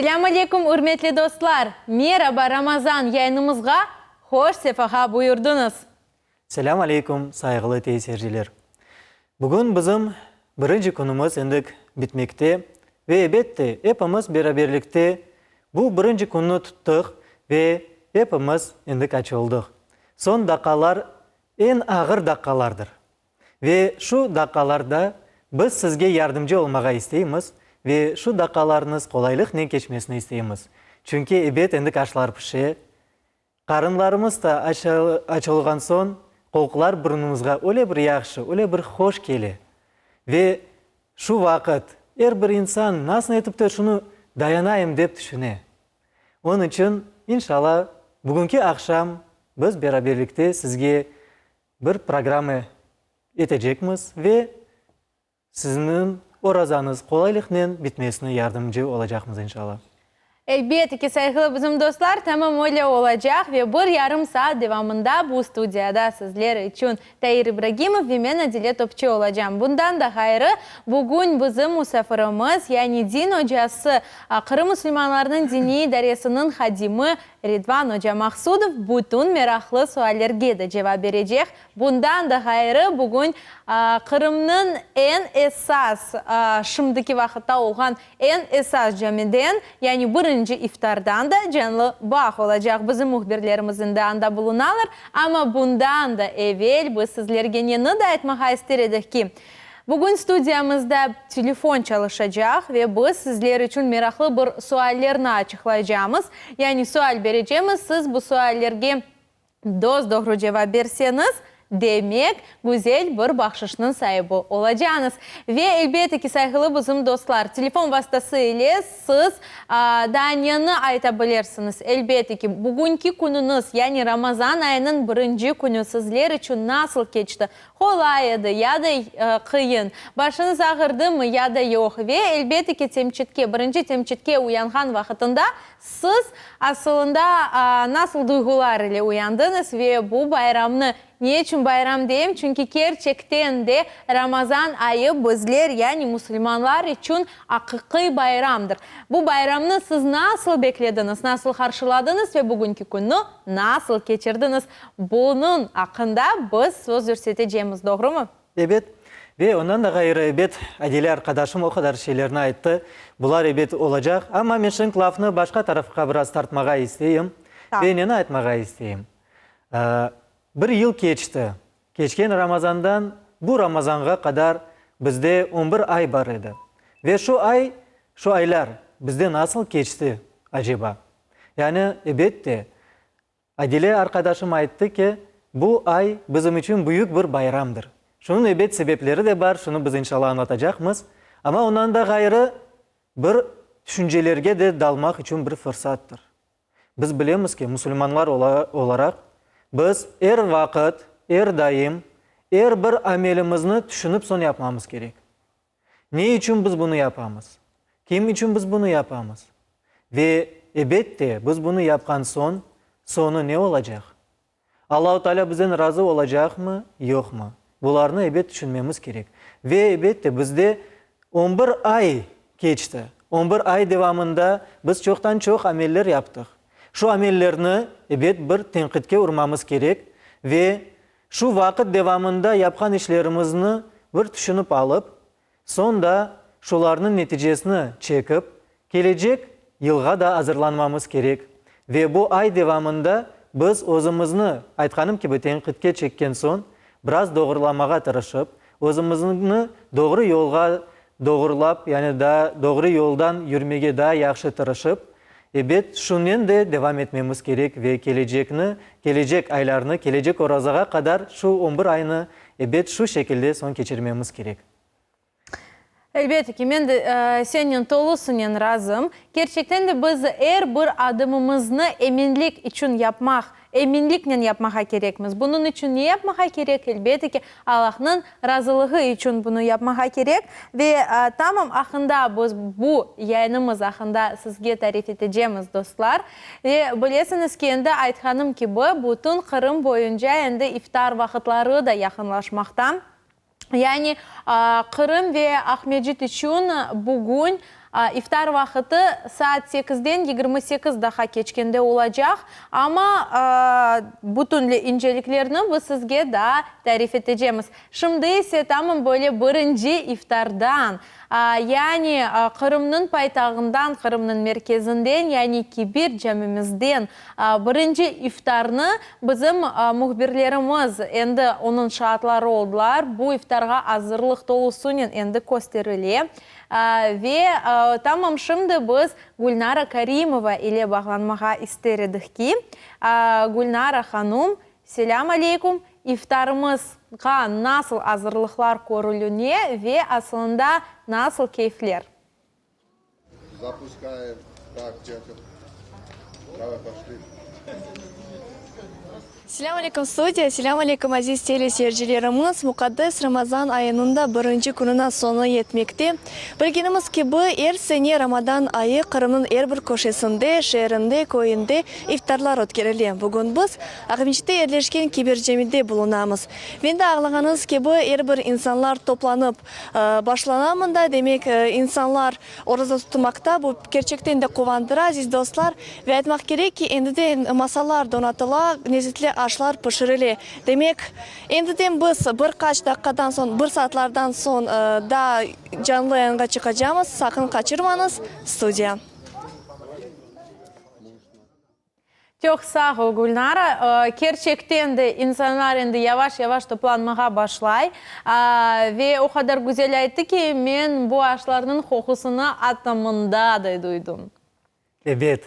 Selâm aleyküm, ürmetli dostlar! Meraba, Ramazan yayınımızğa hoş sefağa buyurdıñız! Selâm aleyküm, sayğılı teyserciler! Bugün bizim birinci künümiz endik bitmekte ve ebette epimiz beraberlikte bu birinci künni tuttıq ve epimiz endik açıldıq. Soñ daqqalar eñ ağır daqqalardır. Ve şu daqqalarda biz sizge yardımcı olmağa isteymiz ve şu daqqalarıñız qolaylıqnen keçmesini isteymiz. Çünki ebet endik aşlar pişe, Qarınlarımız da açılğan soñ, qoqular burnumızğa öyle bir yahşı, öyle bir hoş kele. Ve şu vaqıt er bir insan nasıl etip de şunı dayanayım dep tüşüne. Onıñ içün, inşalla, bugünki aqşam biz beraberlikte sizge bir programma etecekmiz ve Sizniñ orazañız qolaylıqnen bitmesine yardımcı olacaqmız, inşalla. Elbette ki, sayğılı bizim dostlar, tamam öyle olacaq ve bir yarım saat devamında bu studiyada sizler içün Tair İbragimov ve men Adile Topçi olacam. Bundan da ğayrı, bugün bizim musafirimiz, yani din ocası, Qırım musulmanlarınıñ diniy idaresiniñ hadimi Ridvan oca Maqsudov bütün meraqlı suallerge de cevap berecek. Bundan da ğayrı, bugün Qırımnıñ eñ esas, şimdiki vaqıtta olğan eñ esas camiden, yani birinci iftardan da canlı bağ olacaq. Bizim mühbirlerimiz indi anda bulunalar. Amma bundan da evel biz sizlerge neni de aytmağa ister edik ki, bugün studiyamızda telefon çalışacaq ve biz sizler içün meraqlı bir suallerni açıqlaycamız. Yani sual berecemiz, siz bu suallerge Dos-doğru cevap berseñiz, demek, güzel bir bahşışnıñ saibi olacañız. Ve, elbette ki, sayğılı bizim dostlar, telefon vastası ile siz daa neni ayta bilirsiñiz? Elbette ki, bugünki künüñiz, yani Ramazan ayınıñ birinci künü sizler içün nasıl keçti? Qolay edi ya da qıyın? Başıñız ağırdımı ya da yoq? Ve, elbette ki, temçitke, birinci temçitke uyanğan vaqıtında Siz, asılında, nasıl duyğular ile uyandıñız ve bu bayramnı, ne içün bayram deyim, çünki kerçekten de Ramazan ayı bizler, yani musulmanlar içün aqiqiy bayramdır. Bu bayramnı siz nasıl beklediñiz, nasıl qarşıladıñız ve bugünki künni nasıl keçirdiñiz, bunıñ aqqında biz söz yürsetecemiz, doğrumı? Ebet. Ve ondan da ğayrı, ebet, Adile arqadaşım o qadar şeylerni ayttı. Bular, ebet, olacaq. Amma men şimdi lafnı başqa tarafqa biraz tartmağa isteyim. Ve neni aytmağa isteyim? Bir yıl keçti. Keçken Ramazandan bu Ramazanğa qadar bizde on bir ay bar edi. Ve şu ay, şu aylar bizde nasıl keçti, aceba? Yani, ebette, Adile arqadaşım ayttı ki, bu ay bizim içün büyük bir bayramdır. Şunıñ ebet sebepleri de bar, şunı biz inşallah añlatacaqmız. Amma ondan da ğayrı bir tüşüncelerge de dalmaq içün bir fırsattır. Biz bilemiz ki, musulmanlar olaraq biz er vaqıt, er daim, er bir amelimizni tüşünip soñ yapmamız kerek. Ne içün biz bunı yapamız? Kim içün biz bunı yapamız? Ve, ebette, biz bunı yapqan soñ, soñu ne olacaq? Allahu Teala bizden razı olacaqmı, yoqmı? Bularnı, ebet, tüşünmemiz kerek. Ve, ebette, bizde on bir ay keçti. On bir ay devamında biz çoqtan-çoq ameller yaptıq. Şu amellerni, ebet, bir tenqitke urmamız kerek ve Şu vaqıt devamında yapqan işlerimizni bir tüşünip alıp, soñ da şularnıñ neticesini çekip, kelecek yılğa da azırlanmamız kerek ve bu ay devamında biz özümizni, aytqanım kibi, tenqitke çekken soñ, biraz doğurlamağa tırışıp, özümizni doğru yolğa doğurlap, yani daa doğru yoldan yürmege daa yahşı tırışıp, Ebet, şunen de devam etmemiz kerek ve kelecekni, kelecek aylarnı, kelecek orazağa qadar şu on bir aynı, ebet, şu şekilde soñ keçirmemiz kerek. Elbette ki, men de sennen tolusınen razım. Kerçekten de biz er bir adımımıznı eminlik içün yapmaq, Eminliknen yapmağa kerekmiz. Bunıñ içün ne yapmağa kerek? Elbette ki, Allahnıñ razılığı içün bunı yapmağa kerek. Ve tamam aqqında biz bu yayınımız aqqında sizge tarif etecemiz, dostlar. Ve bilesiñiz ki, endi aytqanım kibi, bütün Qırım boyunca endi iftar vaqıtları da yaqınlaşmaqta. Yani, Qırım ve Aqmescit içün bugün. İftar vaqıtı saat sekizden 28 daha keçkende olacaq, amma bütünle inceliklerni biz sizge daa tarif etecemiz. Şimdi ise tamam böyle birinci iftardan, yani Qırımnıñ paytağından, Qırımnıñ merkezinden, yani Kebir camimizden birinci iftarnı bizim mühbirlerimiz endi onıñ şaatları oldılar. Bu iftarğa azırlıq tolusınen endi kösterile. Ve tamam şimdi biz Gülnara Karimova ile bağlanmağa ister edik ki, Gülnara hanum, selâm aleykum, iftarımızğa nasıl azırlıqlar körülüne ve asılında nasıl keyfler? Selâm aleyküm, studiya, selâm aleyküm, aziz teleseyircilerimiz! Muqaddes Ramazan ayınıñ da birinci kününa soñu yetmekte. Bilgenimiz kibi, er sene Ramadan ayı Qırımnıñ er bir köşesinde, şeerinde, köyünde iftarlar ötkerile. Bugün biz Aqmescitte yerleşken Kebir Camide bulunamız. Ve endi añlağanıñız kibi, er bir insanlar toplanıp başlana mında, demek, insanlar Oraza tutmaqta, bu kerçekten de quvandıra, aziz dostlar. Ve aytmaq kerek ki, endiden masalar donatıla, lezetli aşlar pişirile. Demek, endiden biz bir qaç daqqadan soñ, bir saatlardan soñ daa canlı yayınğa çıqacamız, saqın qaçırmañız, studiya. Çoq sağ ol, Gülnara. Kerçekten de insanlar endi yavaş-yavaş toplanmağa başlay. Ve o qadar güzel ayttı ki, men bu aşlarnıñ qoqusını atta mında da duydım. Ebet.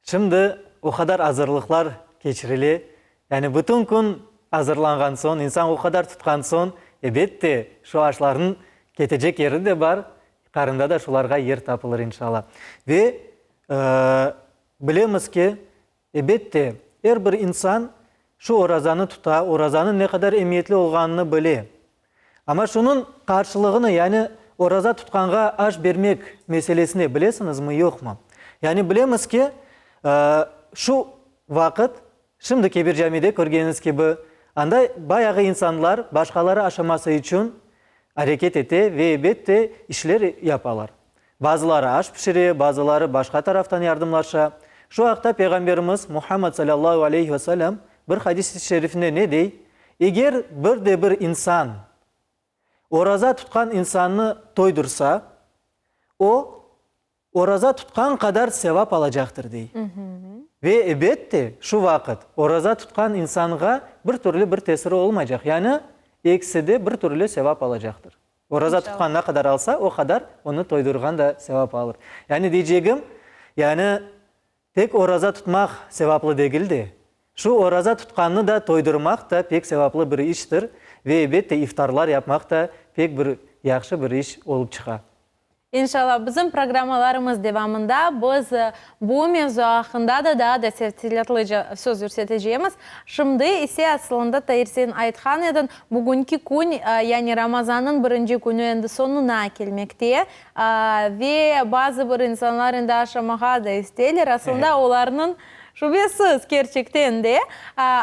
Şimdi o qadar azırlıqlar keçirile. Yani bütün kün azırlanğan soñ, insan o qadar tutqan soñ, ebet de, şu aşlarnıñ ketecek yeri de bar, qarında da şularğa yer tapılır, inşalla. Ve Bilemiz ki, ebette, er bir insan şu orazanı tuta, orazanıñ ne qadar emiyetli olğanını bile. Amma şunıñ qarşılığını, yani oraza tutqanğa aş bermek meselesine bilesiñizmi, yoqmı? Yani bilemiz ki, şu vaqıt, şimdi Kebir camide körgeniñiz kibi, anda bayağı insanlar başqaları aşaması içün areket ete ve, ebette, işler yapalar. Bazıları aş pişire, bazıları başqa taraftan yardımlaşa. Şu aqta Peyğamberimiz Muhammad salâllahu aleyhi ve selâm bir hadis-i şerifinde ne dey? Eger bir de bir insan oraza tutqan insannı toydursa, o, oraza tutqan qadar sevap alacaqtır, dey. Ve, ebette, şu vaqıt oraza tutqan insanğa bir türlü bir tesiri olmaycaq, yani ekisi de bir türlü sevap alacaqtır. Oraza tutqan ne qadar alsa, o qadar onı toydurğan da sevap alır. Yani deycegim, yani tek oraza tutmaq sevaplı degil de, şu oraza tutqannı da toydurmaq da pek sevaplı bir iştir ve ebette iftarlar yapmaq da pek bir yahşı bir iş olıp çıqa. İnşallah, bizim programmalarımız devamında biz bu mevzu aqqında da daa da tefsilâtlıca söz yürsetecemiz. Şimdi ise, asılında, Tair, sen aytqan ediñ, bugünki kün, yani Ramazannıñ birinci künü endi soñuna kelmekte ve bazı bir insanlar endi aşamağa da isteyler. Asılında, olarnıñ, şübesiz, kerçekten de,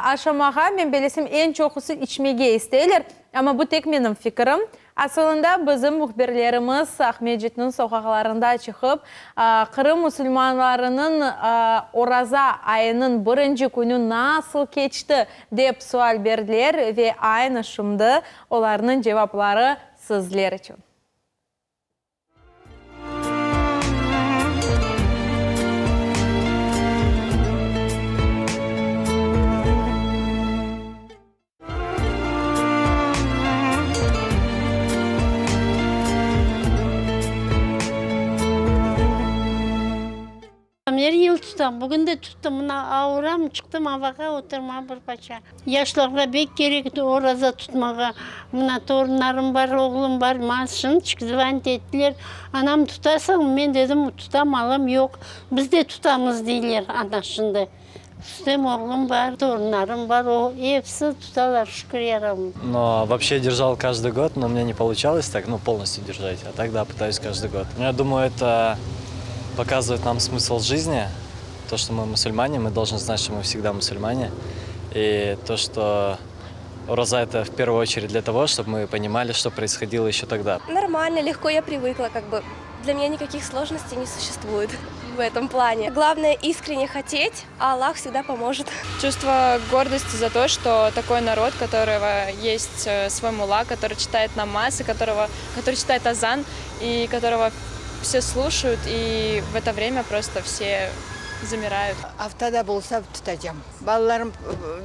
aşamağa, men belesem, eñ çoqusı içmege isteyler. Amma bu tek menim fikrim. Asılında bizim mühbirlerimiz Aqmescitniñ soqaqlarında çıqıp, Qırım musulmanlarınıñ Oraza ayınıñ birinci künü nasıl keçti, dep sual berdiler ve aynı şimdi olarnıñ cevapları sizler içün. Er yıl tutam, bugün de tuttım. Mına avuram, çıqtım avağa, oturma bir parça. Yaşlarğa bek kerek oraza tutmağa. Mına torunlarım bar, oğlum bar, maña şınçik zvonit ettiler, Anam, tutasıñmı? Men dedim, tutam, alam yoq. Biz de tutamız, deyler, ana şınday. Tutam, oğlum bar, torunlarım bar, o, episi tutalar, şükür ya Rabbim. No, вообще держал каждый год, но у меня не получалось так, ну, полностью держать, а так, да, пытаюсь каждый год. Ну, я думаю, это показывает нам смысл жизни, то, что мы мусульмане, мы должны знать, что мы всегда мусульмане, и то, что Ураза это в первую очередь для того, чтобы мы понимали, что происходило еще тогда. Нормально, легко, я привыкла как бы. Для меня никаких сложностей не существует в этом плане. Главное искренне хотеть, а Аллах всегда поможет. Чувство гордости за то, что такой народ, которого есть свой мулла, который читает намаз, и которого, который читает азан, и которого все слушают, и в это время просто все замирают. Afta da bolsa tutacam. Balalarım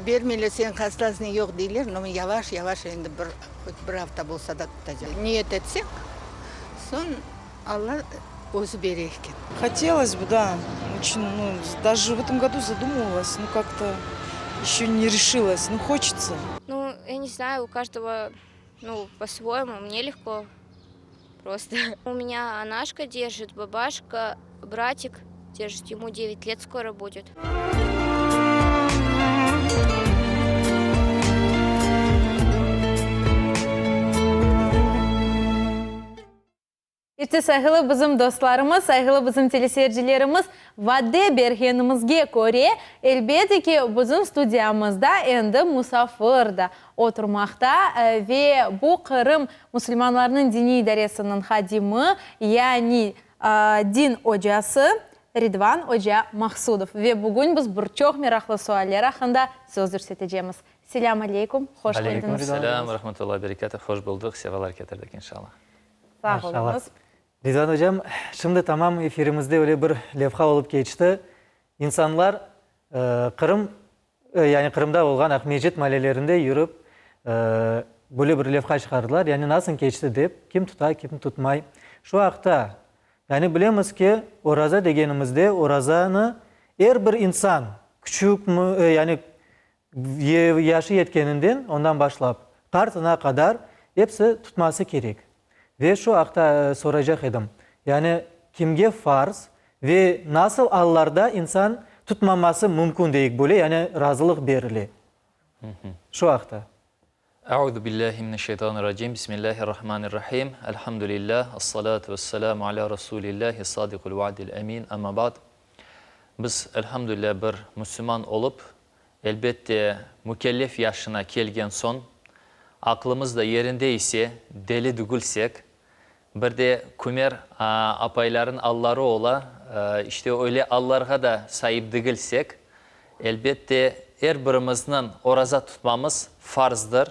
bermeyler, sen hastasıñ yoq deyler, no men yavaş yavaş endi bir hot bir afta bolsa da tutacam. Niyet etseñ, soñ Alla özü bere eken. Hotelos bı, da, oçün, nu, daje v etom godu zadumıvalas, no kak-to eşçe ne reşilas, no hoçetsa. Nu, ya ne znayu, u každogo, nu, po-svoyemu, mne legko prosto. U menya anaşka derjit, babaşka, bratik derjit, emu devyat let skoro budet. İşte, sayğılı bizim dostlarımız, sayğılı bizim teleseyircilerimiz, vade bergenimizge köre, elbette ki, bizim studiyamızda endi musafir da oturmaqta ve bu Qırım musulmanlarınıñ diniy idaresiniñ hadimi, yani din ocası Ridvan oca Maqsudov. Ve bugün biz bir çoq meraqlı sualler aqqında söz yürsetecemiz. Selâm aleyküm, hoş Aleyküm keldiñiz. selâm, rahmetullahi berekâtuh, hoş buldıq, sefalar ketirdik, inşallah. Sağ Maşallah. oluñız. Ridvan ocam, şimdi tamam efirimizde öyle bir levha olıp keçti. İnsanlar Qırım, yani Qırımda olğan Aqmescit malelerinde yürip, böyle bir levha çıqardılar, yani nasıl keçti dep, kim tuta, kim tutmay. Şu aqta, yani bilemiz ki, oraza degenimizde orazanı er bir insan, küçükmi, yani Yaşı yetkeninden, ondan başlap, qartına qadar episi tutması kerek. Ve şu aqta soracaq edim, yani kimge farz ve nasıl allarda insan tutmaması mümkün deyik böyle, yani razılıq berile? Şu aqta. Euzu billahi mineşşeytanirracim. Bismillahirrahmanirrahim. Elhamdülillah. Essalatu vesselamu ala Rasulillahi sadiqul va'dil emin. Amma ba'd. Biz, elhamdülillah, bir müslüman olıp, elbette, mükellef yaşına kelgen soñ, aqlımız da yerinde ise, deli dügülsek, bir de kümer apayların alları ola, işte öyle allarğa da saip digilsek, elbette, er birimizniñ oraza tutmamız farzdır,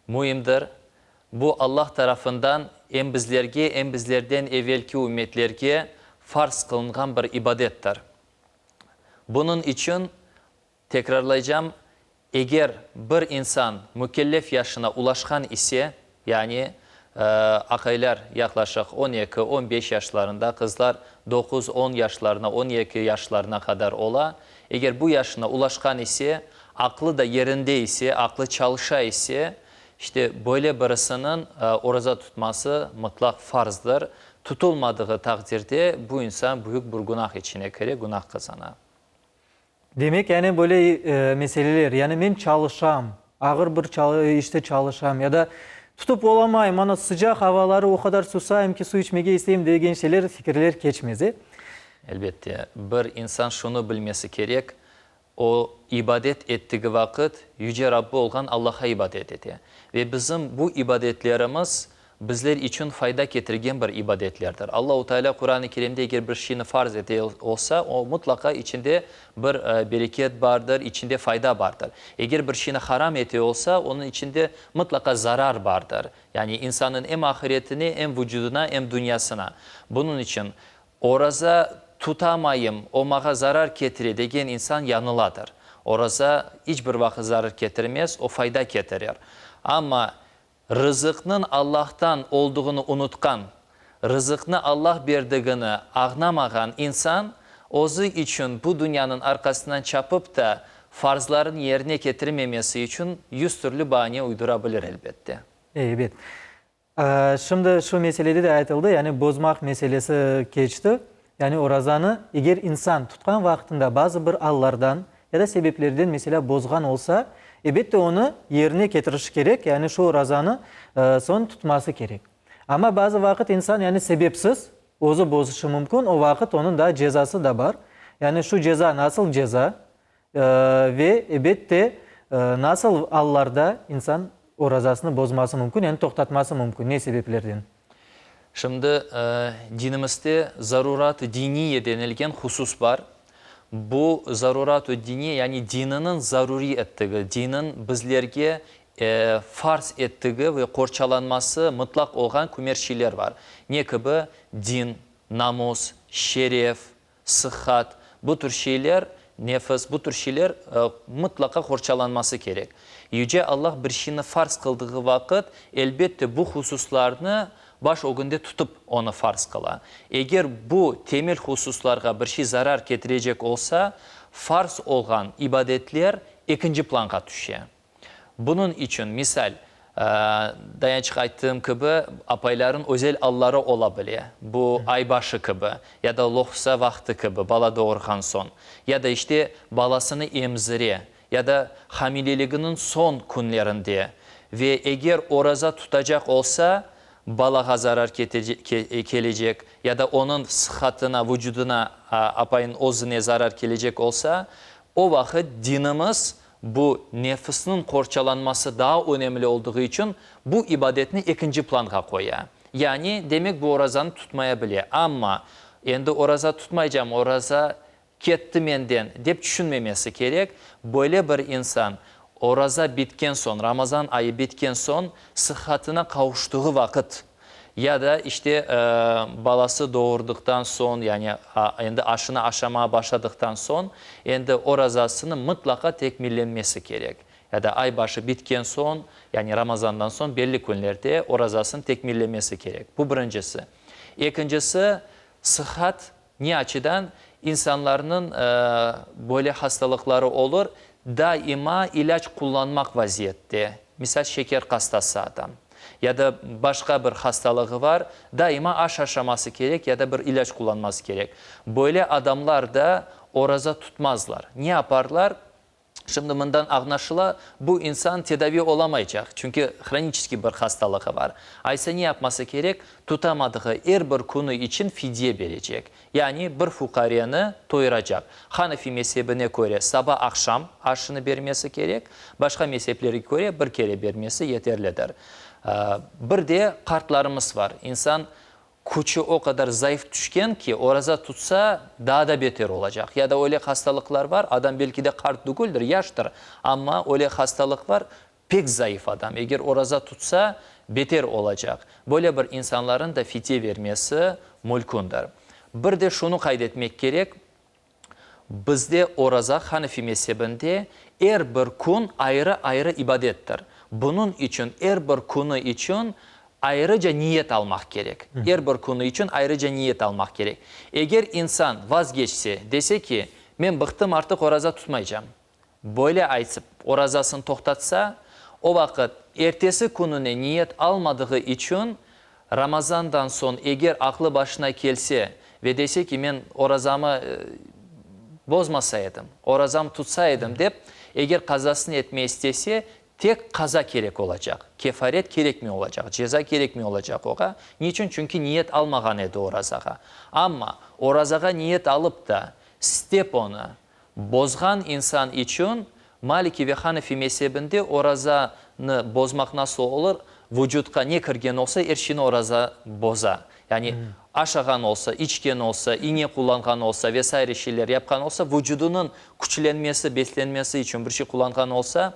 müimdir. Bu Allah tarafından em bizlerge, em bizlerden evelki ümmetlerge farz qılınğan bir ibadettir. Bunıñ içün Tekrarlaycam, eger bir insan mükellef yaşına ulaşqan ise, yani aqaylar yaqlaşıq on eki, on beş yaşlarında, qızlar doquz, on yaşlarına, on eki yaşlarına qadar ola, eger bu yaşına ulaşqan ise, aqlı da yerinde ise, aqlı çalışa ise, işte böyle birisiniñ oraza tutması mıtlaq farzdır. Tutulmadığı taqdirde bu insan büyük bir günah içine kire, günah qazana. Demek, yani böyle meseleler, yani men çalışam, ağır bir işte çalışam ya da tutıp olamayım, mana sıcaq avaları o qadar susayım ki, suv içmege isteyim degen şeyler, fikirler keçmez, e? Elbette, bir insan şunı bilmesi kerek, o, ibadet ettigi vaqıt Yüce Rabbı olğan Allahqa ibadet ete. Ve bizim bu ibadetlerimiz Bizler içün fayda ketirgen bir ibadetlerdir. Allahu Teala Quran-ı Kerimde eger bir şeyni farz ete olsa, o mutlaqa içinde bir bereket bardır, içinde fayda bardır. Eger bir şeyni haram ete olsa, onıñ içinde mutlaqa zarar bardır. Yani insannıñ em ahiretine, em vucudına, em dünyasına. Bunıñ içün oraza tutamayım, o mağa zarar ketire degen insan yañıladır. Oraza iç bir vaqıt zarar ketirmez, o fayda ketirer. Amma Rızıqnıñ Allahtan olduğını unutqan, rızıqnı Allah berdigini ağnamağan insan, özü içün bu dünyanıñ arqasından çapıp da farzların yerine ketirmemesi içün yüz türlü baane uydura bilir, elbette. Ebet. Şimdi şu meselede de aytıldı, yani bozmaq meselesi keçti. Yani orazanı eger insan tutqan vaqtında bazı bir allardan ya da sebeplerden, meselâ, bozğan olsa, ebette onı yerine ketirişi kerek, yani şu orazanı soñ tutması kerek. Amma bazı vaqıt insan yani sebepsiz özü bozışı mümkün, o vaqıt onıñ da cezası da bar. Yani şu ceza nasıl ceza ve ebette nasıl allarda insan orazasını bozması mümkün, yani toqtatması mümkün, ne sebeplerden? Şimdi dinimizde zarurat-ı diniye denilgen husus bar. Bu zarurat-ı diniye, yani dininiñ zaruriy ettigi, diniñ bizlerge farz ettigi ve qorçalanması mıtlaq olğan kümer şeyler bar. Ne kibi? Din, namus, şeref, sıhhat, bu tür şeyler, nefis, bu tür şeyler mıtlaqa qorçalanması kerek. Yüce Allah bir şeyni farz qıldığı vaqıt, elbette, bu hususlarnı baş ögünde tutıp onı farz qıla. Eger bu temel hususlarğa bir şey zarar ketirecek olsa, farz olğan ibadetler ekinci planğa tüşe. Bunıñ içün, misal, dayançıq ayttığım kibi, apayların özel alları ola bile, bu ay başı kibi, ya da lohsa vaqtı kibi, bala doğurğan soñ, ya da, işte, balasını emzire, ya da hamileliginiñ soñ künlerinde ve eger oraza tutacaq olsa, balağa zarar kelecek, ya da onıñ sıhhatına, vucudına, apayınıñ özüne zarar kelecek olsa, o vaqıt dinimiz Bu nefisniñ qorçalanması daa önemli olduğı içün bu ibadetni ekinci planğa qoya. Yani, demek bu orazanı tutmaya bile. Amma, endi oraza tutmaycam, oraza ketti menden, dep tüşünmemesi kerek. Böyle bir insan oraza bitken soñ, Ramazan ayı bitken soñ sıhhatına qavuştığı vaqıt, Ya da, işte, balası doğurdıqtan soñ, yani endi aşını aşamağa başladıqtan soñ, endi orazasını mıtlaqa tekmillenmesi kerek. Ya da ay başı bitken soñ, yani Ramazandan soñ belli künlerde orazasını tekmillemesi kerek. Bu birincisi. Ekincisi, sıhhat Ne açıdan? İnsanlarnıñ böyle hastalıqları olur, daima ilâc qullanmaq vaziyette, misal, şeker hastası adam, ya da başqa bir hastalığı var, daima aş aşaması kerek ya da bir ilâc qullanması kerek. Böyle adamlar da oraza tutmazlar. Ne yaparlar? Şimdi mından añlaşıla, bu insan tedavi olamaycaq, çünki hroniçeskiy bir hastalığı bar. Aysa ne yapması kerek? Tutamadığı er bir künü içün fidye berecek, yani bir fuqareni toyuracaq. Hanefi mezhebine köre saba-aqşam aşını bermesi kerek, başqa mezheplerge köre bir kere bermesi yeterlidir. Bir de qartlarımız var, insan Küçü o qadar zayıf tüşken ki, oraza tutsa, daa da beter olacaq. Ya da öyle hastalıqlar bar, adam belki de qart tügüldir, yaştır, amma öyle hastalıq bar, pek zayıf adam, eger oraza tutsa, beter olacaq. Böyle bir insanların da fidye vermesi mülkündir. Bir de şunı qayd etmek kerek, Bizde oraza Hanefi mezhebinde er bir kün ayrı-ayrı ibadettir. Bunıñ içün er bir künü içün ayrıca niyet almaq kerek. Er bir künü içün ayrıca niyet almaq kerek. Eger insan vazgeçse, dese ki, men bıqtım artıq oraza tutmaycam. Böyle aytıp, orazasını toqtatsa, o vaqıt ertesi kününe niyet almadığı içün, Ramazandan soñ eger aqlı başına kelse ve dese ki, men orazamı bozmasa edim, orazamı tutsa edim dep, eger qazasını etmey istese, tek qaza kerek olacaq, kefaret kerekmey olacaq, ceza kerekmey olacaq oğa. Niçün? Çünki niyet almağan edi orazağa. Amma orazağa niyet alıp da, istep onı, Bozğan insan içün Maliki ve Hanefi mezhebinde orazanı bozmaq nasıl olur, vucutqa ne kirgen olsa, er şeyni oraza boza. Yani aşağan olsa, içken olsa, iñe qullanğan olsa ve saire şeyler yapqan olsa, vucudınıñ küçlenmesi, beslenmesi içün bir şey qullanğan olsa,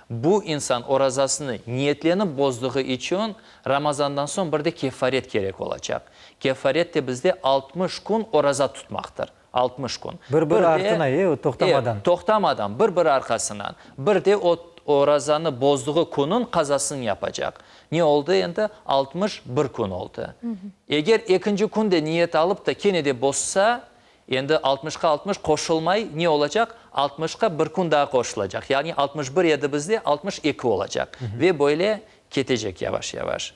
bu insan orazasını niyetlenip bozdığı içün Ramazandan soñ bir de kefaret kerek olacaq. Kefaret de bizde 60 kün oraza tutmaqtır. 60 kün. Bir-bir artına, e, o toqtamadan. E, toqtamadan, bir-bir arqasından. Bir de o orazanı bozdığı künüñ qazasını yapacaq. Ne oldı endi? 61 kün oldı. Eger ekinci kün de niyet alıp da kene de bozsa, endi altmışqa 60 qoşulmay, ne olacaq? Altmışqa bir kün daa qoşulacaq. Yani 61 edi bizde, 62 olacaq. Ve böyle ketecek yavaş-yavaş.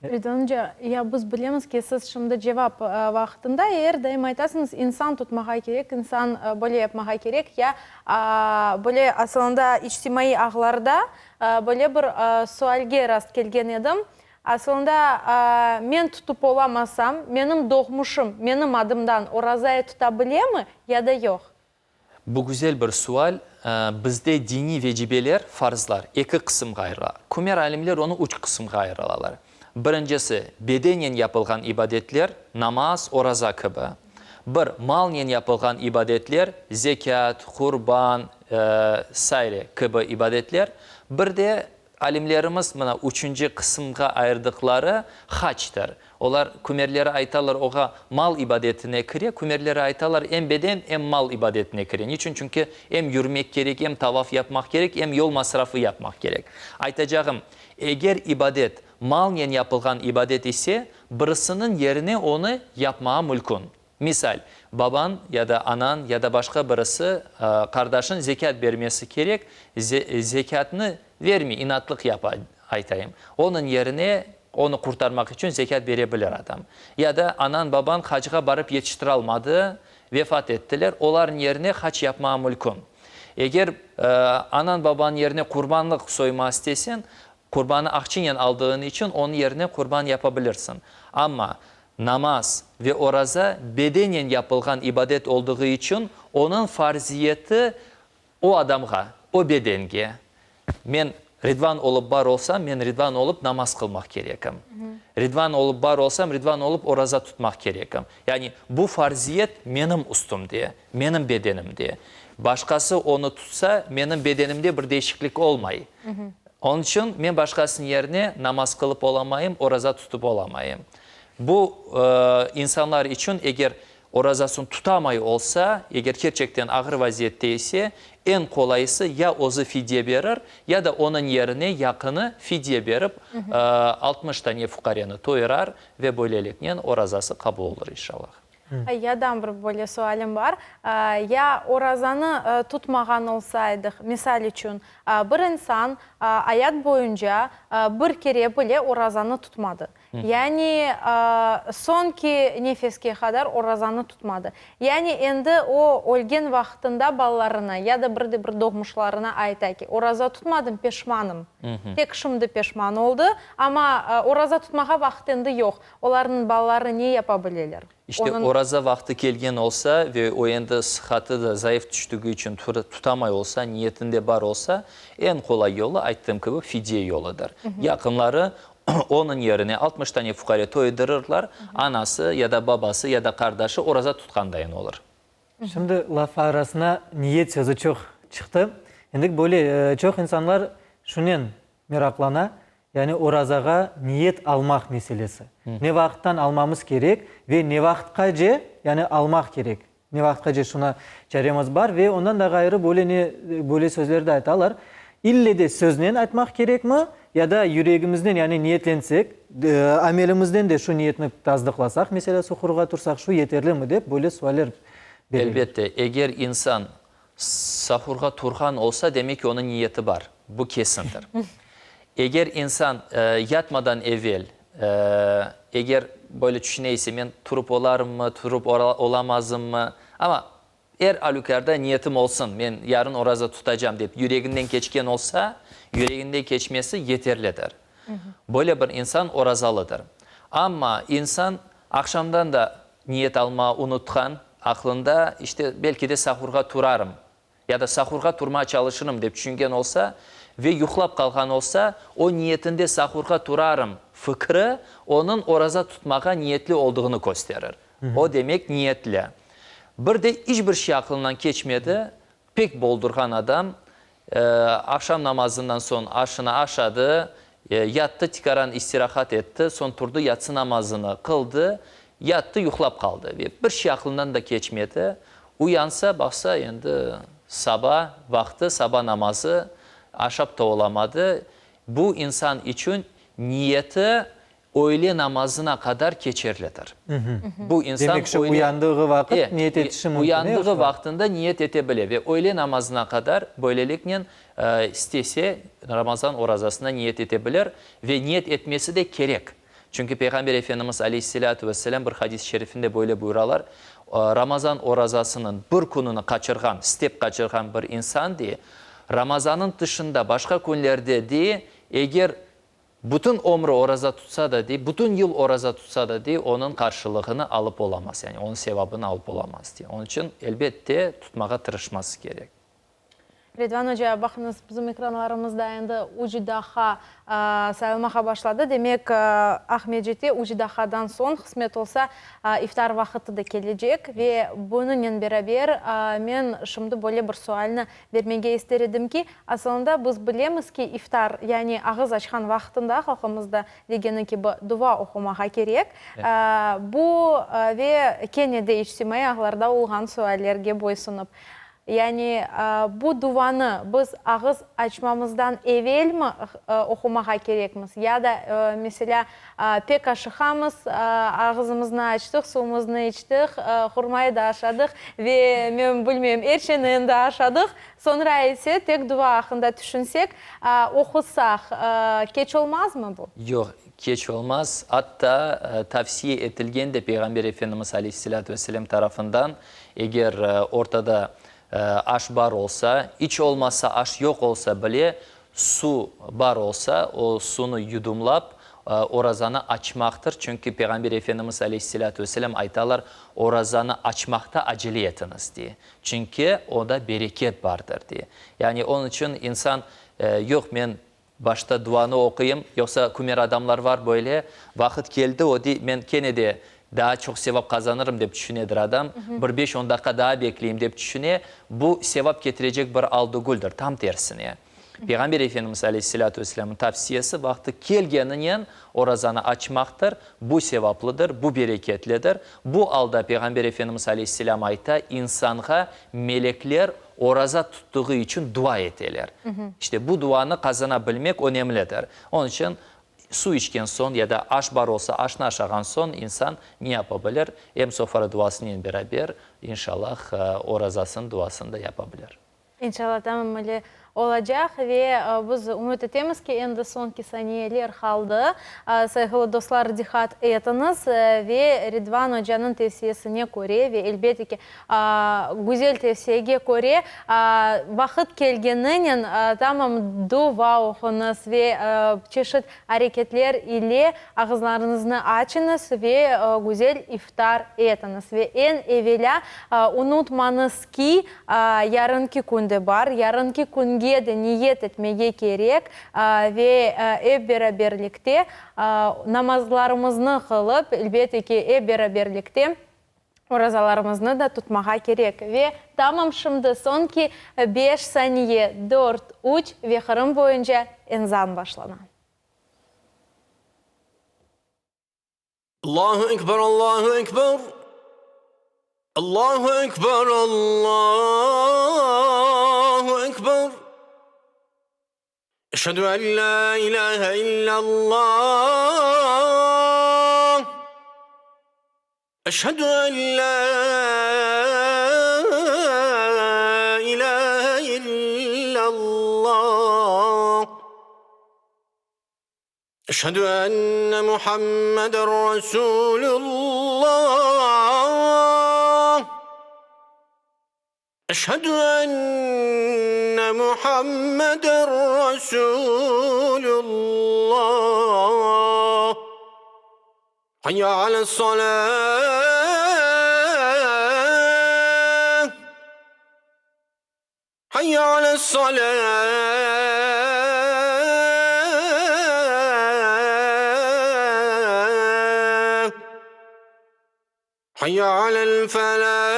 Ridvan oca, ya biz bilemiz ki, siz şimdi cevap vaqtında er daim aytasıñız, insan tutmağa kerek, insan böyle yapmağa kerek, ya böyle asılında içtimaiy ağlarda böyle bir sualge rast kelgen edim, asılında men tutıp olamasam, menim doğmuşım menim adımdan orazayı tuta bilemi ya da yoq? Bu güzel bir sual. Bizde diniy vecibeler, farzlar, eki qısımğa ayırıla. Kümer alimler onı üç qısımğa ayırılalar. Birincisi, bedenen yapılğan ibadetler, namaz, oraza kibi. Bir, malnen yapılğan ibadetler, zekât, qurban, saire kibi ibadetler. Bir de, alimlerimiz mına üçünci qısımğa ayırdıqları hacdır. Olar, kümerleri aytalar, oğa mal ibadetine kire, kümerleri aytalar, em beden, em mal ibadetine kire. Niçün? Çünki em yürmek kerek, em tavaf yapmaq kerek, em yol masrafı yapmaq kerek. Aytacağım, eger ibadet malnen yapılğan ibadet ise, birisiniñ yerine onı yapmağa mülkün. Misal, babañ ya da anañ ya da başqa birisi, qardaşıñ zekât bermesi kerek, zekâtnı vermey, inatlıq yapa, aytayım. Onıñ yerine, onı qurtarmaq içün zekât bere bilir adam. Ya da anañ, babañ hacğa barıp yetiştiralmadı, vefat ettiler, olarnıñ yerine hac yapmağa mülkün. Eger anañ, babañ yerine qurbanlıq soyma isteseñ, Qurbanı aqçınen aldığın içün onıñ yerine qurban yapa bilirsiñ. Amma namaz ve oraza bedenen yapılğan ibadet olduğı içün onıñ farziyeti o adamğa, o bedenge. Men Ridvan olıp bar olsam, men Ridvan olıp namaz qılmaq kerekim. Ridvan olıp bar olsam, Ridvan olıp oraza tutmaq kerekim. Yani bu farziyet menim üstümde, menim bedenimde. Başqası onı tutsa, menim bedenimde bir değişiklik olmay. Onıñ içün men başqasınıñ yerine namaz qılıp olamayım, oraza tutıp olamayım. Bu insanlar içün, eger orazasını tutamay olsa, eger kerçekten ağır vaziyette ise, eñ qolayısı ya özü fidye berir, ya da onıñ yerine yaqını fidye berip, 60 tane fuqareni toyurar ve böyleliknen orazası qabul olur, inşallah. Ya da bir böyle sualim bar. Ya orazanı tutmağan olsaydıq, misal içün, bir insan ayat boyunca bir kere bile orazanı tutmadı. Yani soñki nefeske qadar orazanı tutmadı. Yani endi o ölgen vaqtında balalarına ya da bir de bir doğmuşlarına ayta ki, oraza tutmadım, peşmanım. Tek şimdi peşman oldı, amma oraza tutmağa vaqıt endi yoq. Olarnıñ balaları ne yapa bileler? İşte, Onıñ. oraza vaqtı kelgen olsa ve o endi sıhhatı da zayıf tüştügi içün tutamay olsa, niyetinde bar olsa, eñ qolay yolu, ayttığım kibi, fidye yoludır. Yaqınları onıñ yerine 60 tane fuqare toydurırlar, anası ya da babası ya da qardaşı oraza tutqandayın olur. Şimdi laf arasına niyet sözü çoq çıqtı. Endi böyle çoq insanlar şunen meraqlana, yani orazağa niyet almaq meselesi. Ne vaqıttan almamız kerek ve ne vaqıtqace, yani almaq kerek, ne vaqıtqace şuna çaremiz bar ve ondan da ğayrı böyle ne, böyle sözler de aytalar, ille de söznen aytmaq kerekmi ya da yüregimiznen, yani niyetlensek, amelimiznen de şu niyetni tasdıqlasaq, meselâ, suhurğa tursaq, şu yeterlimi dep böyle sualler bereler. Elbette, eger insan Sahurğa turğan olsa, demek ki, onıñ niyeti bar. Bu kesindir. Eger insan yatmadan evel, eger böyle tüşüne ise, men turıp olarımmı, turıp olamazımmı, amma er alükârda niyetim olsun, men yarın oraza tutacam dep yüreginden keçken olsa, yüreginden keçmesi yeterlidir. Böyle bir insan orazalıdır. Amma insan Aqşamdan da niyet almağa unutqan, aqlında, işte, belki de sahurğa turarım ya da sahurğa turmağa çalışırım dep tüşüngen olsa ve yuqlap qalğan olsa, o niyetinde sahurğa turarım fikri onıñ oraza tutmağa niyetli olduğını kösterir. O, demek, niyetli. Bir de iç bir şey aqlından keçmedi, Pek boldurğan adam, aqşam namazından soñ aşını aşadı, yattı, tikaran istirahat etti, soñ turdı, yatsı namazını qıldı, yattı, yuqlap qaldı ve bir şey aqlından da keçmedi. Uyansa, baqsa, endi saba vaqtı, saba namazı, aşap da olamadı. Bu insan içün niyeti Öyle namazına qadar keçerlidir. Bu insan Demek, şu öyle, uyandığı vaqıt e, niyet etişi mümkün, e, uyandığı şu vaqtında niyet ete bile ve öyle namazına qadar böyleliknen, istese, Ramazan orazasına niyet ete bilir ve niyet etmesi de kerek. Çünki Peyğamber Efendimiz aleyhisselâtu vesselâm bir hadis-i şerifinde böyle buyuralar, Ramazan orazasınıñ bir kününi qaçırğan, istep qaçırğan bir insan, de, Ramazanıñ tışında başqa künlerde de, eger Bütün ömrü oraza tutsa da, dey, bütün yıl oraza tutsa da, dey, onıñ qarşılığını alıp olamaz, yani onıñ sevabını alıp olamaz, dey. Onıñ içün, elbette, tutmağa tırışması kerek. Ridvan oca, baqıñız, bizim ekranlarımızda endi üç daha sayılmağa başladı. Demek, Aqmescitte üç dahadan soñ, qısmet olsa, iftar vaqıtı da kelecek. Ve bunıñnen beraber men şimdi böyle bir sualni bermege ister edim ki, asılında biz bilemiz ki, iftar, yani ağız açqan vaqıtında, halqımızda degeni kibi, dua oqumağa kerek. Bu ve kene de içtimaiy ağlarda olğan suallerge boysunıp, Yani, bu duvanı biz ağız açmamızdan evelmi oqumağa kerekmiz ya da, meselâ, pek aşıqamız, ağızımıznı açtıq, suvumıznı içtik, hurmayı da aşadıq ve, men bilmeyim, er şeyni endi aşadıq, soñra ise tek duva aqqında tüşünsek, oqusaq, keç olmazmı bu? Yoq, keç olmaz. Atta, tavsiye etilgen de Peyğamber Efendimiz aleyhisselâtu vesselâm tarafından, Eger ortada aş bar olsa, iç olmasa aş yoq olsa bile, su bar olsa, o sunı yudumlap, orazanı açmaqtır. Çünki Peyğamber Efendimiz aleyhisselâtu vesselâm aytalar, Orazanı açmaqta acele etiñiz, diye. Çünki onda bereket bardır, diye. Yani onıñ içün insan, yoq, men Başta duanı oquyım, yoqsa kümer adamlar var böyle, vaqıt keldi, o dey, men kene de daa çoq sevap qazanırım dep tüşünedir adam, bir beş-on daqqa daa bekleyim dep tüşüne, bu sevap ketirecek bir al dügüldir, tam tersine. Peyğamber Efendimiz aleyhisselâtu vesselâmnıñ tavsiyesi vaqtı kelgeninen orazanı açmaqtır, bu sevaplıdır, bu bereketlidir. Bu alda Peyğamber Efendimiz aleyhisselâm ayta, insanğa melekler oraza tuttuğı içün dua eteler. İşte bu duanı qazana bilmek önemlidir. Onıñ içün suv içken soñ ya da aş bar olsa, aşnı aşağan soñ insan ne yapa bilir? Em sofra duasınen beraber, inşallah, orazasınıñ duasını da yapa bilir. İnşallah, tamam öyle olacaq ve biz ümüt etemiz ki, endi soñki saniyeler qaldı. Sayğılı dostlar, diqqat etiñiz ve Ridvan ocanıñ tevsiyesine köre ve elbette ki, Güzel tevsiyege köre, vaqıt kelgeninen tamam duva oquñız ve çeşit areketler ile ağızlarıñıznı açıñız ve güzel iftar etiñiz. Ve eñ evelâ unutmañız ki, yarınki kün de bar, yarınki künge de niyet etmege kerek ve ep beraberlikte namazlarımıznı qılıp, elbette ki, ep beraberlikte Orazalarımıznı da tutmağa kerek. Ve tamam şimdi soñki beş saniye, dört, üç ve Qırım boyunca enzan başlana. Allahu ekber, Allahu ekber, Allahu ekber, Allahu ekber. Eşhedü en la ilahe illallah. Eşhedü en la ilahe illallah. Eşhedü enne Muhammeden Resulullah. Eşhedü enne Muhammeden Resulullah. Hayya ales-salah. Hayya ales-salah. Hayya alel-felâh.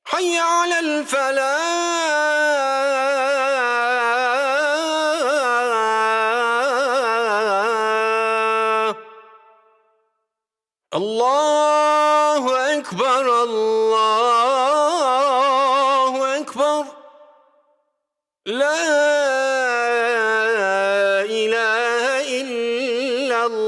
Hayya alel-felâh. Allahu ekber, Allahu ekber. Lâ ilâhe illallah.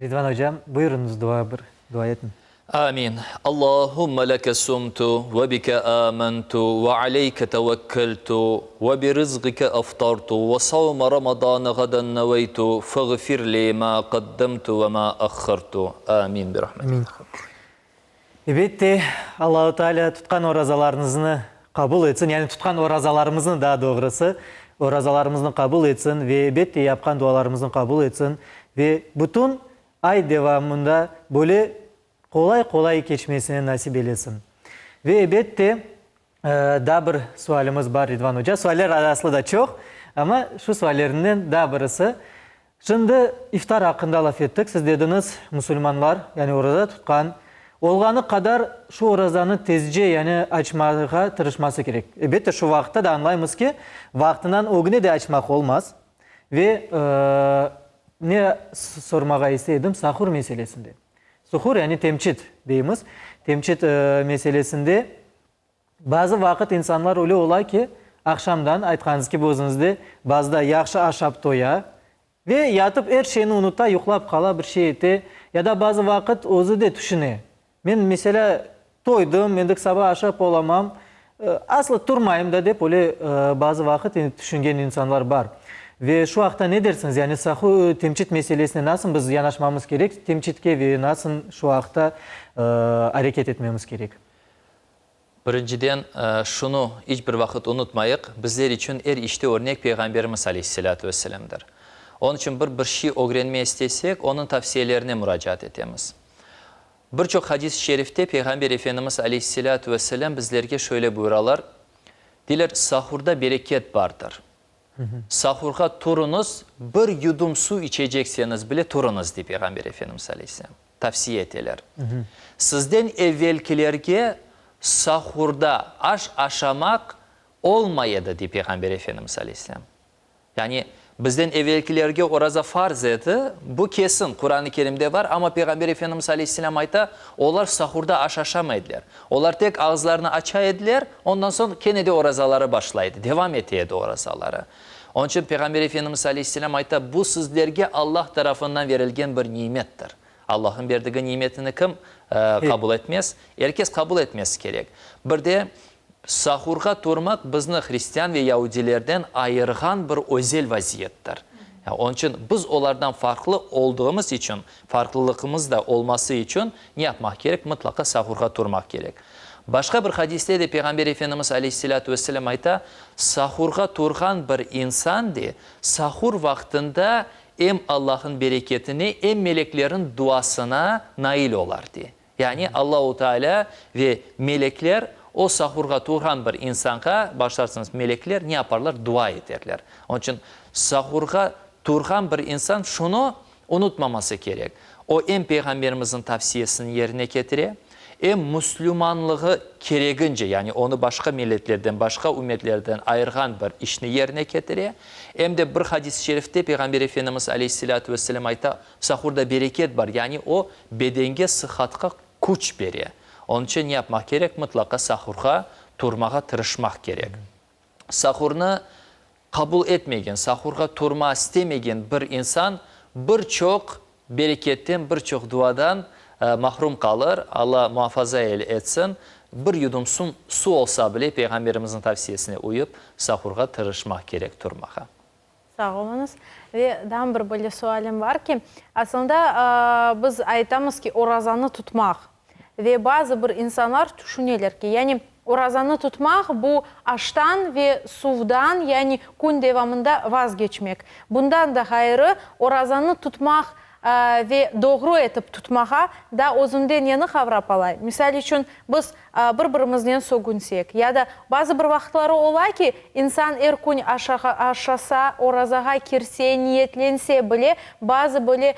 Ridvan ocam, buyurıñız dua bir dua etiñ. Amin. Allahümme leke sumtu ve bike amentu ve aleyke tevekkeltu ve bi rizgike aftartu ve savme ramadane gaden neveytu feğfir li ma qaddemtu ve ma ahhartu. Amin. Bi rahmetik. Amin. Elbette, Allahu Teala tutqan orazalarıñıznı qabul etsin, yani tutqan orazalarımıznı daa doğrusı, orazalarımıznı qabul etsin ve elbette yapqan dualarımıznı qabul etsin ve bütün ay devamında böyle qolay-qolay keçmesini nasip eylesin. Ve elbette, daa bir sualimiz bar, Ridvan oca. Sualler aslı da çoq, amma şu suallerinden daa birisi. Şimdi iftar aqqında laf ettik. Siz dediñiz, musulmanlar, yani oraza tutqan, olğanı qadar şu orazanı tezce, yani açmağa tırışması kerek. Elbette, şu vaqıtta da añlaymız ki, vaqtından ögüne de açmaq olmaz. Ve ne sormağa istey edim sahur meselesinde. Suhur, yani temçit deymiz. Temçit meselesinde Bazı vaqıt insanlar öyle ola ki, aqşamdan, aytqanıñız kibi özüñiz de, bazıda yahşı aşap toya ve yatıp er şeyni unuta, yuqlap qala, bir şey ete. Ya da bazı vaqıt özü de tüşüne, men, meselâ, toydım, endik saba aşap olamam, aslı turmayım da dep öyle bazı vaqıt tüşüngen insanlar bar. Ve şu aqta ne dersiñiz? Yani sahu temçit meselesine nasıl biz yanaşmamız kerek temçitke ve nasıl şu aqta areket etmemiz kerek? Birinciden, şunı iç bir vaqıt unutmayıq, bizler içün er işte örnek Peyğamberimiz aleyhisselâtu vesselâmdır. Onıñ içün bir bir şey ögrenme istesek, onıñ tavsiyelerine muracaat etemiz. Bir çoq hadis-i şerifte Peyğamber Efendimiz aleyhisselâtu vesselâm bizlerge şöyle buyuralar, deyler, Sahurda bereket bardır. Sahurğa turuñız, bir yudum suv içecekseñiz bile turuñız, dey Peyğamber Efendimiz aleyhisselâm. Tavsiye eteler. Sizden evvelkilerge sahurda aş aşamaq olmay edi, dey Peyğamber Efendimiz aleyhisselâm. Yani, bizden evvelkilerge oraza farz edi, bu kesin, Quran-ı Kerimde bar, amma Peyğamber Efendimiz aleyhisselâm ayta, olar sahurda aş aşamay ediler. Olar tek ağızlarını aça ediler, ondan soñ kene de orazaları başlay edi, devam ete edi orazaları. Onıñ içün Peyğamber Efendimiz aleyhisselâm ayta, bu sizlerge Allah tarafından verilgen bir nimettir. Allah'ın berdigi nimetini kim qabul etmez? Er kes qabul etmesi kerek. Bir de sahurğa turmaq bizni hristian ve yaudilerden ayırğan bir özel vaziyettir. Onıñ içün biz olardan farqlı olduğımız içün, farqlılıqımız da olması içün ne yapmaq kerek? Mıtlaqa sahurğa turmaq kerek. Başqa bir hadiste de Peyğamber Efendimiz aleyhisselâtu vesselâm ayta, Sahurğa turğan bir insan de, sahur vaqtında em Allah'ın bereketine, em meleklerin duasına nail olar, dey. Yani Allahu Teala ve melekler o sahurğa turğan bir insanğa, başlarsıñız, melekler ne yaparlar? Dua eterler. Onıñ içün sahurğa turğan bir insan şunı unutmaması kerek, o em Peyğamberimizniñ tavsiyesini yerine ketire, em müslümanlığı keregince, yani onı başqa milletlerden, başqa ümmetlerden ayırğan bir işni yerine ketire, em de bir hadis-i şerifte Peyğamber Efendimiz aleyhisselâtu vesselâm ayta, Sahurda bereket bar, yani o bedenge sıhhatqa küç bere. Onıñ içün ne yapmaq kerek? Mıtlaqa sahurğa turmağa tırışmaq kerek. Sahurnı qabul etmegen, sahurğa turma istemegen bir insan bir çoq bereketten, bir çoq duadan mahrum qalır. Alla muafaza etsin. Bir yudum suv olsa bile, Peyğamberimizniñ tavsiyesine uyıp, sahurğa tırışmaq kerek turmağa. Sağ oluñız. Ve daa bir böyle sualim bar ki, aslında biz aytamız ki, orazanı tutmaq ve bazı bir insanlar tüşüneler ki, yani orazanı tutmaq bu aştan ve suvdan, yani kün devamında vazgeçmek. Bundan da ğayrı, orazanı tutmaq ve doğru etip tutmağa da özünde neni qavrap alay? Misal içün, biz bir-birimiznen sögünsek ya da bazı bir vaqıtları ola ki, insan er kün aşasa, orazağa kirse, niyetlense bile, bazı böyle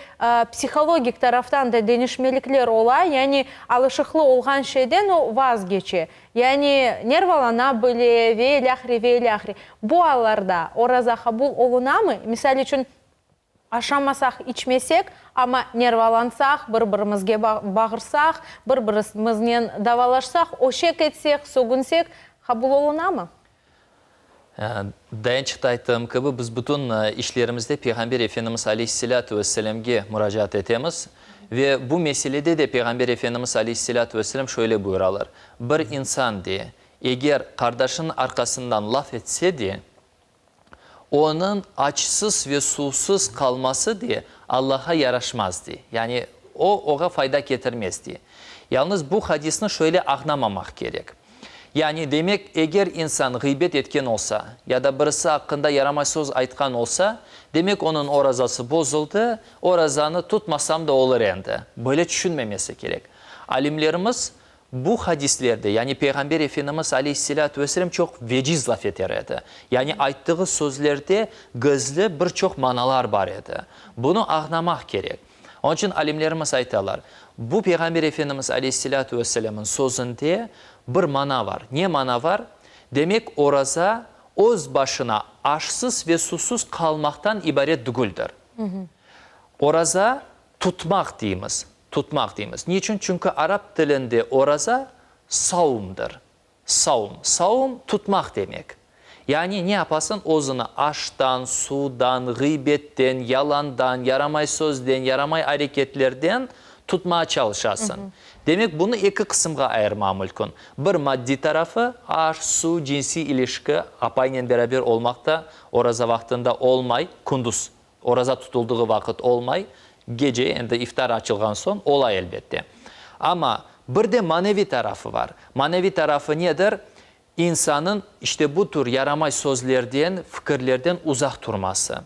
psihologik taraftan da deñişmelikler ola, yani alışıqlı olğan şeyden o vazgeçe, yani nervalana bile ve ilâhre, ve ilâhre. Bu allarda oraza qabul olunamı? Misal içün, Aşamasaq, içmesek, amma nervalansaq, bir-birimizge bağırsaq, bir-birimiznen davalaşsaq, öşek etsek, sögünsek, qabul olunamı? Dayançıqta ayttığım kibi, biz bütün işlerimizde Peyğamber Efendimiz aleyhisselâtu vesselâmge muracaat etemiz. Ve bu meselede de Peyğamber Efendimiz aleyhisselâtu vesselâm şöyle buyuralar, Bir insan, de, eger qardaşınıñ arqasından laf etse de, Onıñ açsız ve suvsız qalması de Allaha yaraşmaz, dey. Yani, O, oğa fayda ketirmez, dey. Yalnız bu hadisni şöyle añlamamaq kerek. Yani, demek, eger insan ğıybet etken olsa, ya da birisi aqqında yaramay söz aytqan olsa, demek, onıñ orazası bozuldı, orazanı tutmasam da olur endi. Böyle tüşünmemesi kerek. Alimlerimiz bu hadislerde, yani Peyğamber Efendimiz aleyhisselâtu vesselâm çoq veciz laf eter edi. Yani ayttığı sözlerde gizli bir çoq manalar bar edi. Bunı añlamaq kerek. Onıñ içün alimlerimiz aytalar, bu Peyğamber Efendimiz aleyhisselâtu vesselâmnıñ sözünde bir mana bar. Ne mana bar? Demek, oraza öz başına aşsız ve susuz qalmaqtan ibaret dügüldir. Oraza tutmaq deymiz, tutmaq deymiz. Niçün? Çünki arap tilinde oraza saumdır. Saum. Saum, tutmaq demek. Yani ne yapasıñ? Özüni aştan, suvdan, ğıybetten, yalandan, yaramay sözden, yaramay areketlerden tutmağa çalışasıñ. Demek, bunı eki qısımğa ayırmağa mülkün. Bir maddiy tarafı, aş, suv, cinsiy ilişki, apaynen beraber olmaq da oraza vaqtında olmay, kündüz Oraza tutuldığı vaqıt olmay, gece, endi iftar açılğan soñ ola elbette. Amma bir de maneviy tarafı bar. Maneviy tarafı nedir? İnsanıñ işte bu tür yaramay sözlerden, fikirlerden uzaq turması.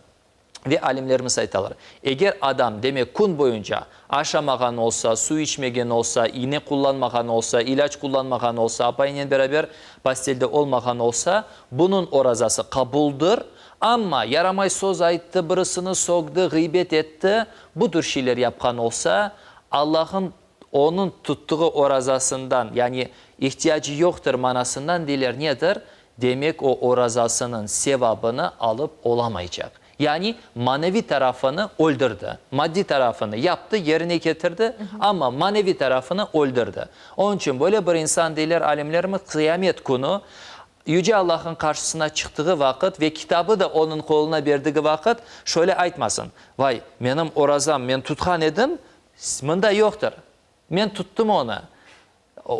Ve alimlerimiz aytalar, eger adam, demek, kün boyunca aşamağan olsa, suv içmegen olsa, iğne qullanmağan olsa, ilâc qullanmağan olsa, apayınen beraber postelde olmağan olsa, bunıñ orazası qabuldır, Amma yaramay söz ayttı, birisini sögdi, ğıybet etti, bu tür şeyler yapqan olsa, Allah'ın onıñ tuttuğı orazasından, yani ihtiyacı yoqtır manasından deyler nedir? Demek o orazasınıñ sevabını alıp olamaycaq. Yani maneviy tarafını öldürdi. Maddiy tarafını yaptı, yerine ketirdi, amma maneviy tarafını öldürdi. Onıñ içün böyle bir insan deyler alimlerimiz qıyamet künü Yüce Allah'ın qarşısına çıqtığı vaqıt ve kitabı da onıñ qoluna berdigi vaqıt şöyle aytmasın, Vay, menim orazam, men tutqan edim, mında yoqtır, men tuttım onı.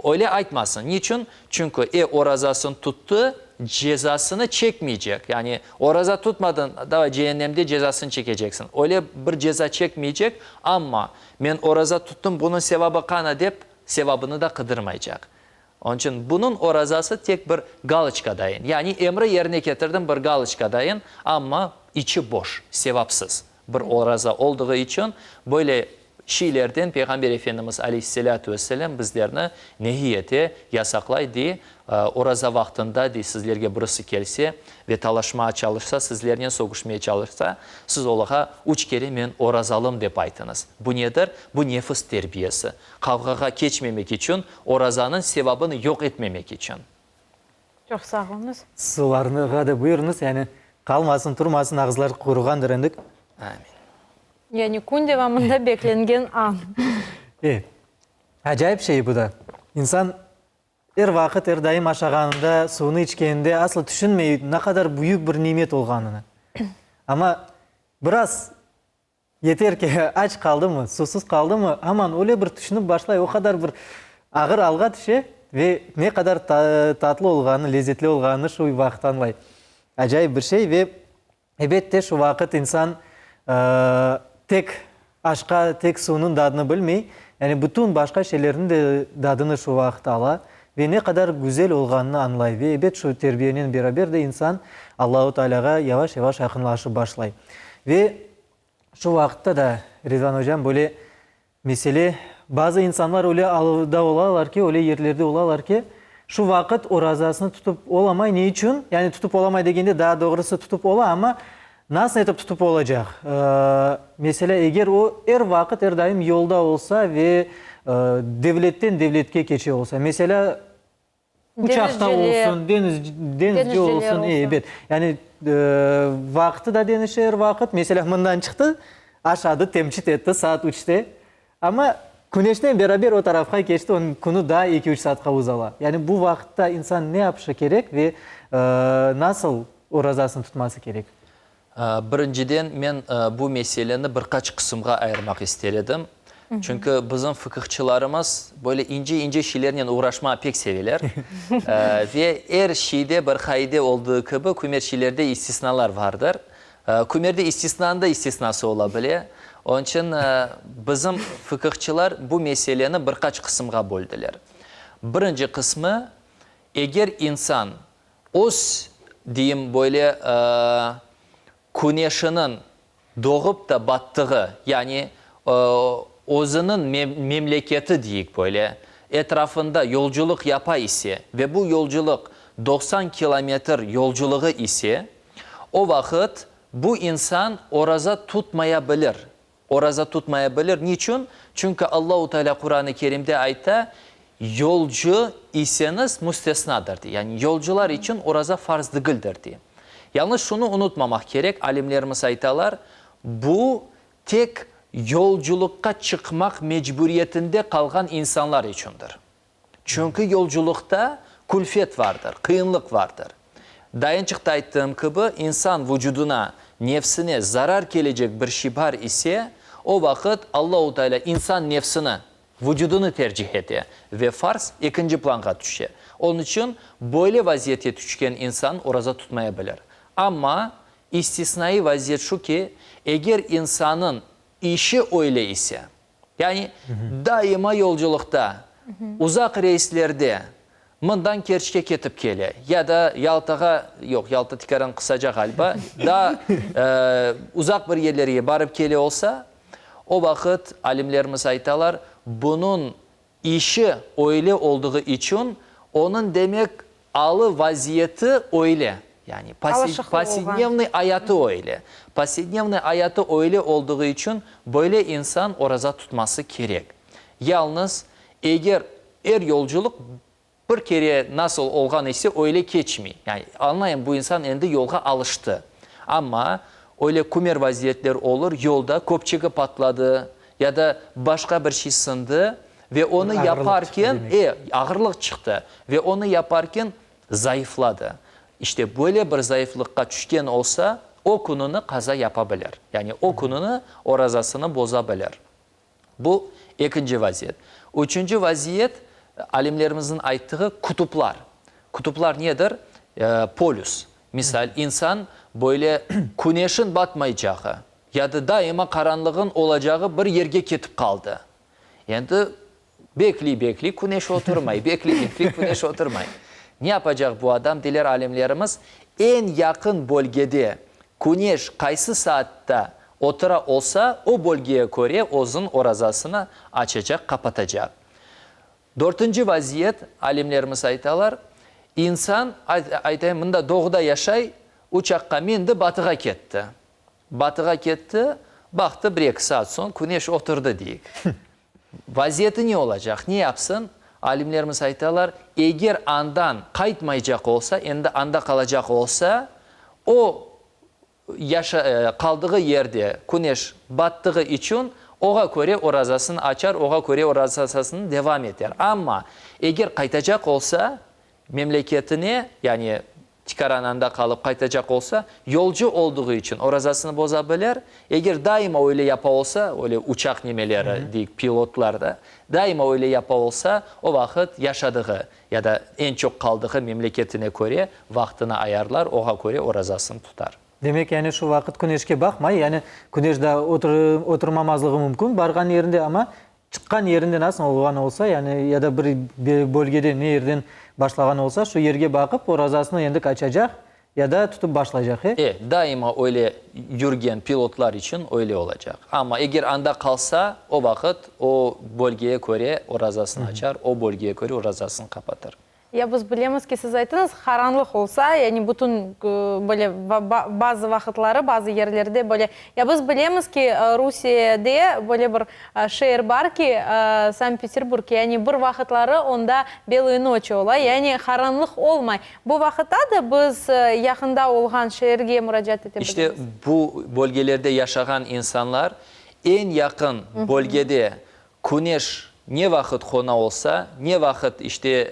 Öyle aytmasın. Niçün? Çünki e orazasını tuttı, cezasını çekmeycek. Yani oraza tutmadın, davay ceennemde cezasını çekeceksiñ. Öyle bir ceza çekmeycek, amma men oraza tuttım, bunıñ sevabı qana dep, sevabını da qıdırmaycaq. Onıñ içün bunıñ orazası tek bir galoçka dayın, yani emri yerine ketirdim bir galoçka dayın, amma içi boş, sevapsız bir oraza olduğı içün böyle şeylerden Peyğamber Efendimiz aleyhisselâtu vesselâm bizlerni nehiy ete, yasaqlay, dey, oraza vaqtında, dey, sizlerge birisi kelse ve talaşmağa çalışsa, sizlernen sögüşmeye çalışsa, siz olarğa üç kere men orazalım dep aytıñız. Bu nedir? Bu nefis terbiyesi. Qavğağa keçmemek içün, orazanıñ sevabını yoq etmemek içün. Çoq sağ oluñız. Sularnığa da buyurıñız, yani qalmasın, turmasın, ağızlar quruğandır endik. Amin. Yani kün devamında beklengen an. E, acayip şey bu da. İnsan er vaqıt, er daim aşağanında, suvnı içkeninde asla tüşünmey, ne qadar büyük bir nimet olğanını. Amma biraz Yeter ki, aç qaldımı, susuz qaldımı, aman öyle bir tüşünip başlay, o qadar bir ağır alğa tüşe ve ne qadar tatlı olğanını, lezetli olğanını şu vaqıt añlay. Acayip bir şey ve, ebette, şu vaqıt insan tek aşqa, tek suvnıñ dadını bilmey, yani bütün başqa şeylerniñ de dadını şu vaqıt ala ve ne qadar güzel olğanını añlay. Ve, ebet, şu terbiyenen beraber de insan Allahu Tealâğa yavaş-yavaş yaqınlaşıp başlay. Ve şu vaqıtta da, Rizvan ocam, böyle mesele, bazı insanlar öyle alda olalar ki, öyle yerlerde olalar ki, şu vaqıt orazasını tutıp olamay. Ne içün? Yani tutıp olamay degende, daa doğrusı tutıp ola, amma nasıl etip tutıp olacaq? Meselâ, eger o er vaqıt, er daim yolda olsa ve devletten devletke keçe olsa. Meselâ, Uçaqta olsun, deñizci olsun, ebet. Yani vaqtı da deñişe er vaqıt. Meselâ, mından çıqtı, aşadı, temçit etti saat üçte. Amma küneşnen beraber o tarafqa keçti, onıñ künü daa eki-üç saatqa uzala. Yani bu vaqıtta insan ne yapışı kerek ve nasıl orazasını tutması kerek? Birinciden, men bu meseleni bir qaç qısımğa ayırmaq ister edim. Çünki bizim fıqıhçılarımız böyle ince-ince şeylernen oğraşmağa pek seveler. Ve er şeyde bir qaide olduğı kibi, kümer şeylerde istisnalar vardır. Kümerde istisnanıñ da istisnası ola bile. Onıñ içün bizim fıqıhçılar bu meseleni bir qaç qısımğa böldiler. Birinci qısmı, eger insan öz, deyim, böyle küneşiniñ doğıp da battığı, yani özüniñ memleketi deyik böyle, etrafında yolculıq yapa ise ve bu yolculıq 90 kilometr yolculığı ise, o vaqıt bu insan oraza tutmaya bilir. Oraza tutmaya bilir. Niçün? Çünki Allahu Teala Quran-ı Kerimde ayta, Yolcu iseñiz müstesnadır, dey. Yani yolcular içün oraza farz degildir, dey. Yalnız şunı unutmamaq kerek, alimlerimiz aytalar, bu tek yolculıqqa çıqmaq mecburiyetinde qalğan insanlar içündir. Çünki yolculıqta külfet vardır, qıyınlıq vardır. Dayınçıq da ayttığım kibi, insan vucudına, nefsine zarar kelecek bir şey bar ise, o vaqıt Allahu Teala insan nefsini, vucudını tercih ete ve farz ekinci planğa tüşe. Onıñ içün böyle vaziyetke tüşken insan oraza tutmaya bilir. Amma istisnaiy vaziyet şu ki, eger insanıñ işi öyle ise, Yani, daima yolculıqta, uzaq reyslerde, mından Kerçke ketip kele, ya da Yaltağa, yoq, Yalta tikaran qısaca ğaliba, daa uzaq bir yerlerge barıp kele olsa, o vaqıt alimlerimiz aytalar, bunıñ işi öyle olduğı içün, onıñ, demek, Alı, vaziyeti öyle, yani povsednevnıy ayatı öyle. Povsednevnıy ayatı öyle olduğı içün böyle insan oraza tutması kerek. Yalnız, eger er yolculıq bir kere nasıl olğan ise öyle keçmey. Yani añlayım, bu insan endi yolğa alıştı. Amma öyle kümer vaziyetler olur, yolda köpçegi patladı ya da başqa bir şey sındı, Ve onı yaparken, e, ağırlıq çıqtı. Ve onı yaparken zayıfladı. İşte, böyle bir zayıflıqqa tüşken olsa, o kününi qaza yapa bilir. Yani o kününi orazasını boza bilir. Bu, ekinci vaziyet. Üçünci vaziyet, alimlerimizniñ ayttığı kutuplar. Kutuplar nedir? Polüs. Misal, insan böyle küneşin batmaycağı, ya da daima qaranlığın olacağı bir yerge ketip qaldı. Endi bekliy-bekliy küneş oturmay, bekliy-bekliy küneş oturmay. Ne yapacaq bu adam, deyler alimlerimiz, eñ yaqın bölgede küneş qaysı saatta otura olsa, o bölgeye köre özüniñ orazasını açacaq, qapatacaq. Dörtünci vaziyet, alimlerimiz aytalar, insan, aytayım, mında doğuda yaşay, uçaqqa mindi, batığa ketti. Batığa ketti, baqtı, bir-eki saat soñ küneş oturdı, deyik. Vaziyeti ne olacaq, ne yapsın? Alimlerimiz aytalar, eger andan qaytmaycaq olsa, endi anda qalacaq olsa, o yaşa, qaldığı yerde küneş battığı içün, oğa köre orazasını açar, oğa köre orazasını devam eter. Amma eger qaytacaq olsa, Memleketine, yani tikaran anda qalıp qaytacaq olsa, yolcu olduğı içün orazasını boza bilir. Eger daima öyle yapa olsa, öyle uçaq nemeleri, deyik, pilotlar da, daima öyle yapa olsa, o vaqıt yaşadığı ya da eñ çoq qaldığı memleketine köre vaqtını ayarlar, oğa köre orazasını tutar. Demek, yani şu vaqıt küneşke baqmay, yani küneş daa oturmamazlığı mümkün barğan yerinde, amma Çıqqan yerinde nasıl olğan olsa, yani ya da bir bölgede ne yerden başlağan olsa, şu yerge baqıp orazasını endi açacaq ya da tutıp başlaycaq, e? E, daima öyle yürgen pilotlar içün öyle olacaq. Amma eger anda qalsa, o vaqıt o bölgeye köre orazasını açar, o bölgeye köre orazasını qapatır. Ya biz bilemiz ki, siz ayttıñız, qaranlıq olsa, yani bütün böyle bazı vaqıtları, bazı yerlerde böyle. Ya biz bilemiz ki, Rusiyede böyle bir şeer bar ki, Sankt-Peterburg, yani bir vaqıtları onda belıye noçi ola, yani qaranlıq olmay. Bu vaqıtta da biz yaqında olğan şeerge muracaat ete bilemiz. İşte, bu bölgelerde yaşağan insanlar eñ yaqın bölgede Küneş ne vaqıt qona olsa, ne vaqıt, işte,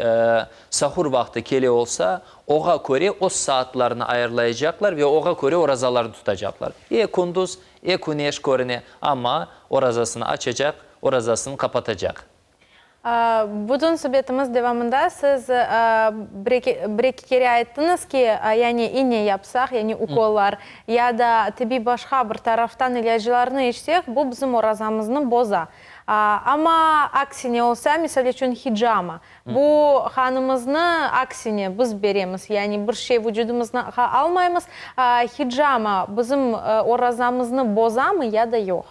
sahur vaqtı kele olsa, oğa köre öz saatlarını ayırlaycaqlar ve oğa köre orazalarını tutacaqlar. E kündüz, e küneş körüne, amma orazasını açacaq, orazasını qapatacaq. Bütün subetimiz devamında siz bir-eki kere ayttıñız ki, yani ine yapsaq, yani ukollar, ya da tibbiy başqa bir taraftan ilâclarnı içsek, bu bizim orazamıznı boza. Amma aksine olsa, misal içün hicama, bu qanımıznı aksine biz beremiz, yani bir şey vucudımızğa almaymız, hicama bizim orazamıznı bozamı ya da yoq?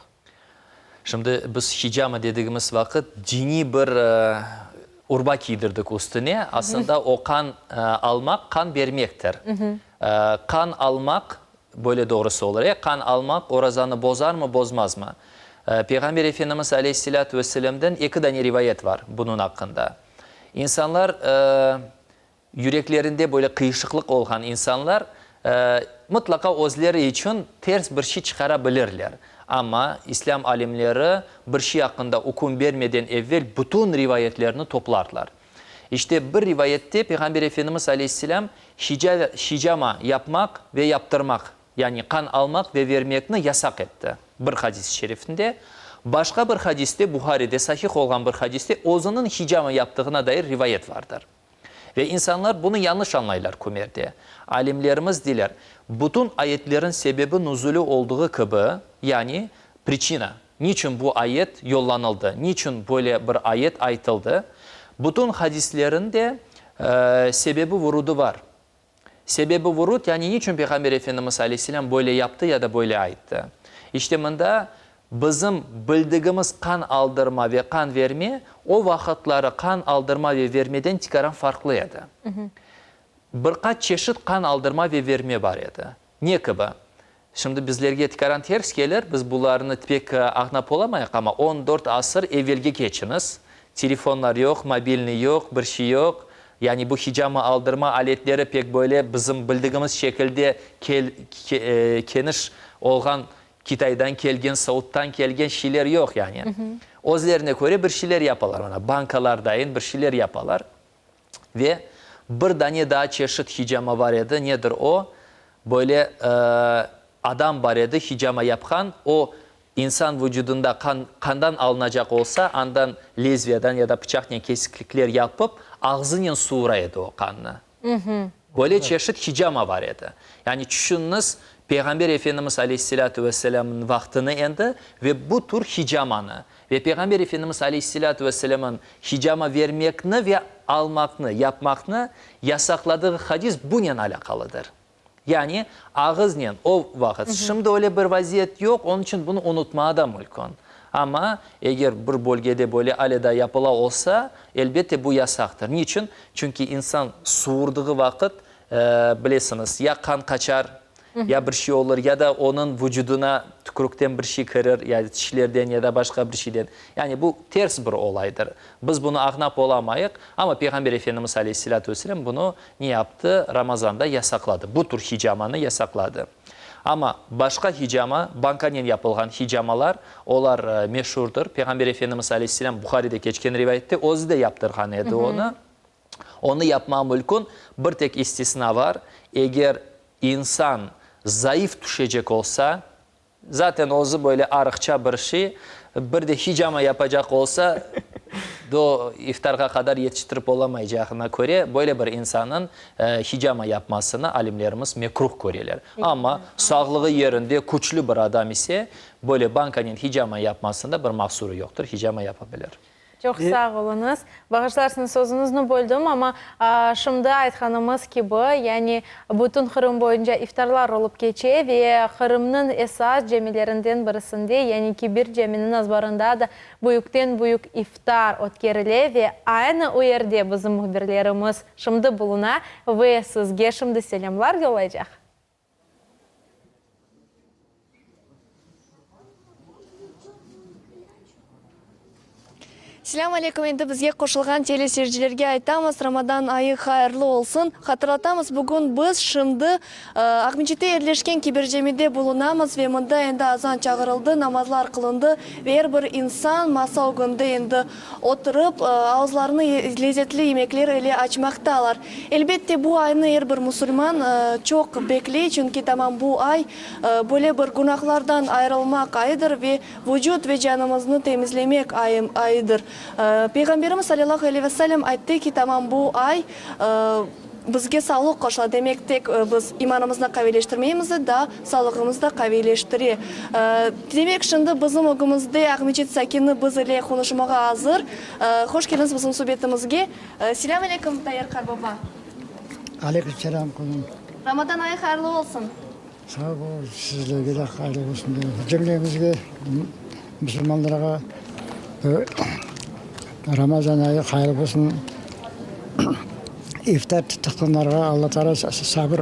Şimdi biz hicama dedigimiz vaqıt diniy bir urba kiydirdik üstüne. Aslında o qan almaq, qan bermektir. Qan almaq, böyle doğrusı olur, e, qan almaq orazanı bozarmı, bozmazmı? Peyğamber Efendimiz aleyhisselâtu vesselâmden eki dane rivayet var bunıñ aqqında. İnsanlar Yüreklerinde böyle qıyışıqlıq olğan insanlar mıtlaqa özleri içün ters bir şey çıqara bilirler. Amma islâm alimleri bir şey aqqında üküm bermeden evvel bütün rivayetlerni toplarlar. İşte, bir rivayette Peyğamber Efendimiz aleyhisselâm hicama yapmaq ve yaptırmaq, yani qan almaq ve vermekni yasaq etti, bir hadis-i şerifinde. Başqa bir hadiste, Buharide sahih olğan bir hadiste özüniñ hicama yaptığına dair rivayet vardır. Ve insanlar bunı yanlış añlaylar kümerde. Alimlerimiz deyler, bütün ayetlerin sebebi nuzulü olduğı kibi, yani, priçina, niçün bu ayet yollanıldı, niçün böyle bir ayet aytıldı, bütün hadislerin de sebebi vurudı var. Sebebi vurud, yani niçün Peyğamber Efendimiz aleyhisselâm böyle yaptı ya da böyle ayttı? İşte mında bizim bildigimiz qan aldırma ve qan verme o vaqıtları qan aldırma ve vermeden tikaran farqlı edi. Bir qaç çeşit qan aldırma ve verme bar edi. Ne kibi? Şimdi bizlerge tikaran ters kelir, biz bularnı pek añlap olamayıq, amma on dört asır evelge keçiñiz, telefonlar yoq, mobilniy yoq, bir şey yoq, yani bu hicama aldırma aletleri pek böyle bizim bildigimiz şekilde kel, keniş olğan Kitaydan kelgen, Saudtan kelgen şeyler yoq yani. Özlerine köre bir şeyler yapalar, mana bankalardayın bir şeyler yapalar. Ve bir dane daa çeşit hicama bar edi, nedir o? Böyle adam bar edi, hicama yapqan, o, insan vucudında qan, qandan alınacaq olsa, andan lezviyadan ya da pıçaqnen kesiklikler yapıp, ağzınen suvura edi o qannı. Böyle çeşit hicama bar edi. Yani tüşüniñiz, Peyğamber Efendimiz aleyhisselâtu vesselâmnıñ vaqtını endi ve bu tür hicamanı ve Peyğamber Efendimiz aleyhisselâtu vesselâmnıñ hicama vermekni ve almaqnı, yapmaqnı yasaqladığı hadis bunen alâqalıdır. Yani ağıznen o vaqıt. Şimdi öyle bir vaziyet yoq, onıñ içün bunı unutmağa da mülkün. Amma eger bir bölgede böyle ale da yapıla olsa, elbette bu yasaqtır. Niçün? Çünki insan suvurdığı vaqıt, bilesiñiz, ya qan qaçar, ya bir şey olur, ya da onıñ vucudına tükürükten bir şey kirir, ya tişlerden, ya da başqa bir şeyden. Yani bu ters bir olaydır. Biz bunı añlap olamayıq, amma Peyğamber Efendimiz aleyhisselâtu vesselâm bunı ne yaptı? Ramazanda yasaqladı. Bu tür hicamanı yasaqladı. Amma başqa hicama, bankanen yapılğan hicamalar, olar meşurdır. Peyğamber Efendimiz aleyhisselâm, Buharide keçken rivayette, özü de yaptırğan edi onı. Onı yapmaq mülkün, bir tek istisna bar, eger insan zayıf tüşecek olsa, Zaten özü böyle arıqça bir şey, bir de hicama yapacaq olsa, do iftarğa qadar yetiştirip olamaycağına köre, böyle bir insanıñ hicama yapmasını alimlerimiz mekruh köreler. Amma sağlığı yerinde, küçlü bir adam ise, böyle bankanen hicama yapmasında bir mahsurı yoqtır, hicama yapa bilir. Çoq sağ oluñız. Bağışlarsıñız, sözüñizni böldüm, amma şimdi aytqanımız kibi, yani bütün Qırım boyunca iftarlar olıp keçe ve Qırımnıñ esas camilerinden birisinde, yani Kebir caminiñ azbarında da büyükten-büyük iftar ötkerile ve aynı o yerde bizim mühbirlerimiz şimdi buluna ve sizge şimdi selâmlar yollaycaq. Selâm aleyküm, endi bizge qoşulğan teleseyircilerge aytamız, Ramadan ayı hayırlı olsun. Hatırlatamız, bugün biz şimdi Aqmescitte yerleşken Kebir Camide bulunamız ve mında endi azan çağırıldı, namazlar qılındı ve er bir insan masa ögünde endi oturıp, ağızlarını lezetli yemekler ile açmaqtalar. Elbette, bu aynı er bir musulman çoq bekley, çünki tamam bu ay böyle bir günahlardan ayırılmaq ayıdır ve vucut ve canımıznı temizlemek ayıdır. Peyğamberimiz salâllahu aleyhi ve sellem ayttı ki, tamam bu ay bizge sağlıq qoşa, demek tek biz imanımıznı qaviyleştirmeymiz de, daa sağlığımıznı da qaviyleştire. Demek şimdi bizim ögümizde Aqmescit sakini biz ile qonuşmağa azır. Hoş keldiñiz bizim subetimizge. Selâm aleyküm, Tair qarbaba. Aleyküm selâm, qızım. Ramazan ayı hayırlı olsun. Sağ ol, sizlerge de hayırlı olsun. Cümlemizge, musulmanlarğa Ramazan ayı hayırlı olsun. İftar tutqanlarğa Alla Taala sabır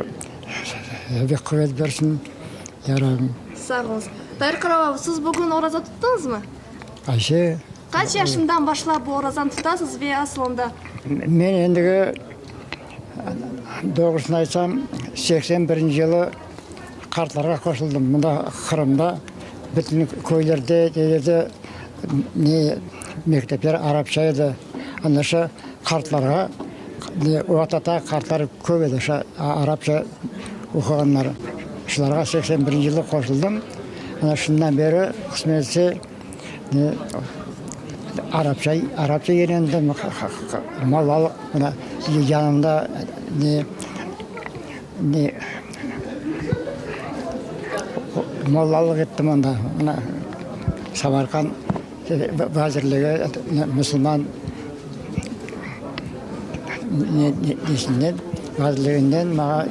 ve quvet bersin. Ya Rabbim. Sağ oluñız. Tair qarbaba, siz bugün oraza tuttıñızmı? Ayşe. Qaç yaşından başlap bu orazanı tutasız ve asılında? Men endigi, doğrusını aytsam, 81 yılı qartlarğa qoşuldım. Mında Qırımda bütün köylerde, nelerde ne mektepler arapça edi. Anda şu qartlarğa, ne o vaqıtta qartlar köp edi, şu arapça oquğanlar. Şularğa 81 yılı qoşuldım. Ana şundan beri qısmet etse Arapça, arapça öğrendim, mollalıq mına yanımda ne, ne mollalıq ettim onda, mına Samarqand vazirligi musulman nesinden, vazirliginden maña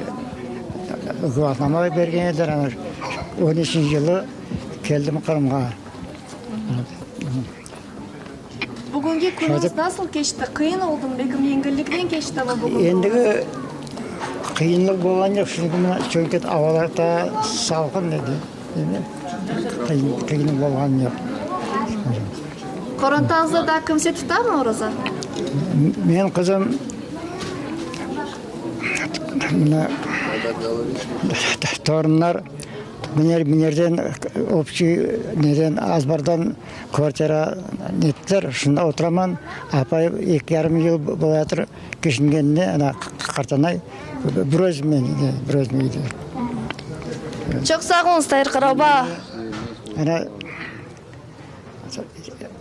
guvahnama bergen ediler, ana on üçünci yılı keldim Qırımğa. Bugünki künüñiz nasıl keçti? Qıyın oldumı, belkim yengilliknen keçtimi bugünki Endigi qıyınlıq bolğan yoq, çünki mına çünki avalar da salqın edi, qıyınlıq bolğan yoq. Qorantañızda daa kimse tutamı oraza? Menim qızım mına torunlar. Miner, minerden obşiy neden azbardan kvartira nettiler, şunda oturaman. Apay eki yarım yıl bolayatır keçingenine, ana qartanay bir özüm men uyde, bir özüm uyde. Çoq sağ oluñız, Tair qarababa. Ana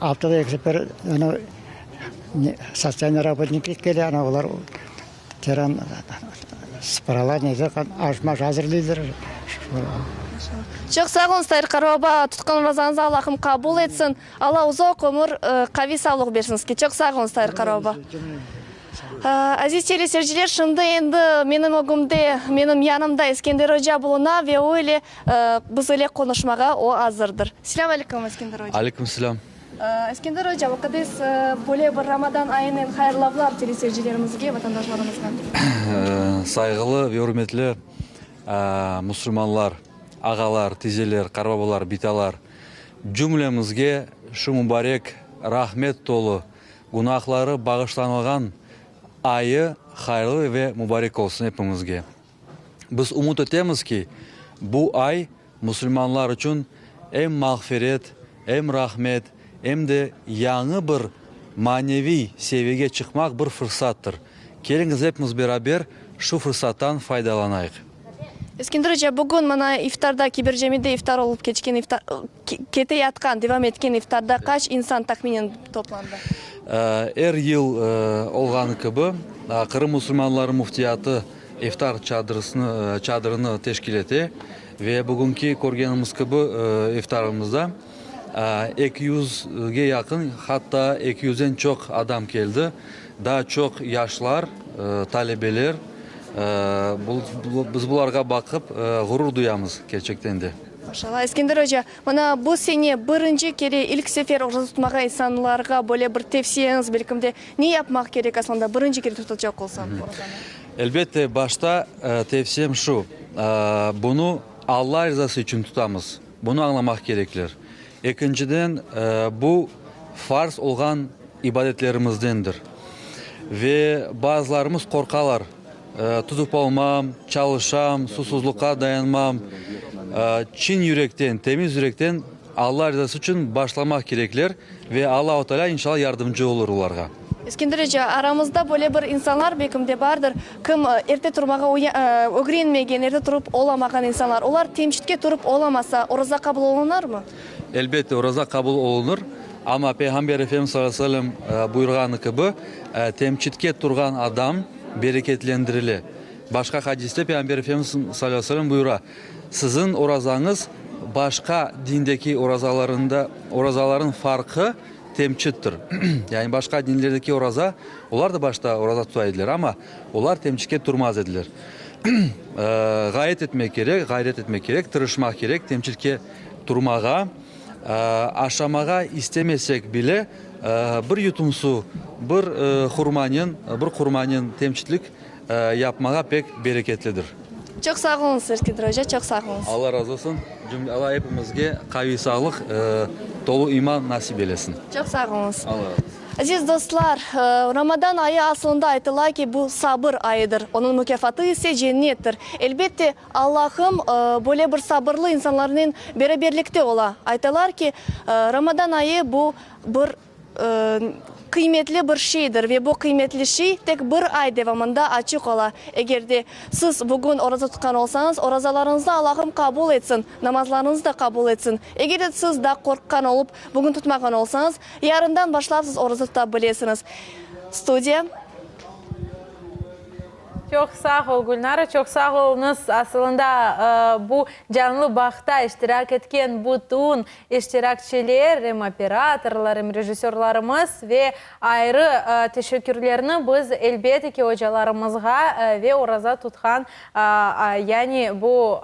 aftada eki sefer ana sotsialnıy rabotnikler kele, ana olar Teran sıpıralar, neler, aş-maş azırlaylar. Çoq sağ oluñız, Tair qarababa, tutqan orazañıznı Allahım qabul etsin. Alla uzaq ömür, qaviy sağlıq bersin sizge. Çoq sağ oluñız, Tair qarababa. Aziz teleseyirciler, şimdi endi menim ögümde, menim yanımda Eskender oca buluna ve o ile biz ile qonuşmağa o azırdır. Selâm aleyküm, Eskender oca. Aleyküm selâm. Eskender oca, muqaddes böyle bir Ramadan ayınen hayırlavlar teleseyircilerimizge, vatandaşlarımızğa. Sayğılı ve ürmetli musulmanlar, ağalar, tizeler, qarbabalar, bitalar, cümlemizge şu mubarek, rahmet tolu, günahları bağışlanılğan ayı hayırlı ve mubarek olsun epimizge. Biz ümüt etemiz ki, bu ay musulmanlar içün em mağfiret, em rahmet, em de yañı bir maneviy seviyege çıqmaq bir fırsattır. Keliñiz epimiz beraber şu fırsattan faydalanayıq. Eskender oca, bugün mına iftarda, Kiber camide iftar olıp keçken iftar, kete yatqan, devam etken iftarda qaç insan tahminen toplandı? Er yıl olğanı kibi, Qırım musulmanları müftiyatı iftar çadırısını, çadırını teşkil ete ve bugünki körgenimiz kibi iftarımızda eki yüzge yaqın, hatta eki yüzden çoq adam keldi. Daa çoq yaşlar, talebeler. Biz bularğa baqıp ğurur duyamız kerçekten de. Maşallah, Eskender oca, mına bu sene birinci kere, ilk sefer oraza tutmağa insanlarğa böyle bir tevsiyeñiz, belkim de, ne yapmaq kerek aslında birinci kere tutacaq olsañ orazanı? Elbette, başta tevsiyem şu, bunı Alla rizası içün tutamız, bunı añlamaq kerekler. Ekinciden, bu farz olğan ibadetlerimizdendir. Ve bazılarımız qorqalar, Tutıp olmam, çalışam, susuzluqqa dayanmam. Çin yürekten, temiz yürekten Alla rizası içün başlamaq kerekler ve Allahu Teala inşallah yardımcı olur olarğa. Eskender oca, aramızda böyle bir insanlar belkim de bardır, kim erte turmağa ögrenmegen, erte turıp olamağan insanlar. Olar temçitke turıp olamasa, oraza qabul olunırmı? Elbette, oraza qabul olunır. Amma Peyğamber Efendimiz salâ aleyhi ve sellem buyurğanı kibi, temçitke turğan adam bereketlendirile. Başqa hadiste Peyğamber Efendimiz salâ aleyhi ve sellem buyura, Siziñ orazañız başqa dindeki orazalarında orazaların farqı temçittir. Yani başqa dinlerdeki oraza, olar da başta oraza tuta ediler, amma olar temçitke turmaz ediler. Ğayet etmek kerek, ğayret etmek kerek, tırışmaq kerek temçitke turmağa. Aşamağa istemesek bile, bir yutum suv, bir hurmanen, bir qurmanen temçitlik yapmağa pek bereketlidir. Çoq sağ oluñız, Eskender oca, çoq sağ oluñız. Alla razı olsun. Cümle Alla epimizge qaviy sağlıq, tolu iman nasip eylesin. Çoq sağ oluñız. Alla razı olsun. Aziz dostlar, Ramadan ayı asılında aytıla ki, bu sabır ayıdır. Onıñ mukâfatı ise cennettir. Elbette, Allahım böyle bir sabırlı insanlarnen beraberlikte ola. Aytalar ki, Ramadan ayı bu bir qıymetli bir şeydir ve bu qıymetli şey tek bir ay devamında açıq ola. Eger de siz bugün oraza tutqan olsañız, orazalarıñıznı Allahım qabul etsin, namazlarıñıznı da qabul etsin. Eger de siz da qorqqan olıp, bugün tutmağan olsañız, yarından başlap siz oraza tuta bilesiñiz. Studiya. Çoq sağ ol, Gülnara, çoq sağ oluñız. Asılında, bu canlı bağta iştirak etken bütün iştirakçiler, em operatorlar, em rejissörlarımız ve ayrı teşekkürlerni biz, elbette ki, ocalarımızğa ve oraza tutqan, yani bu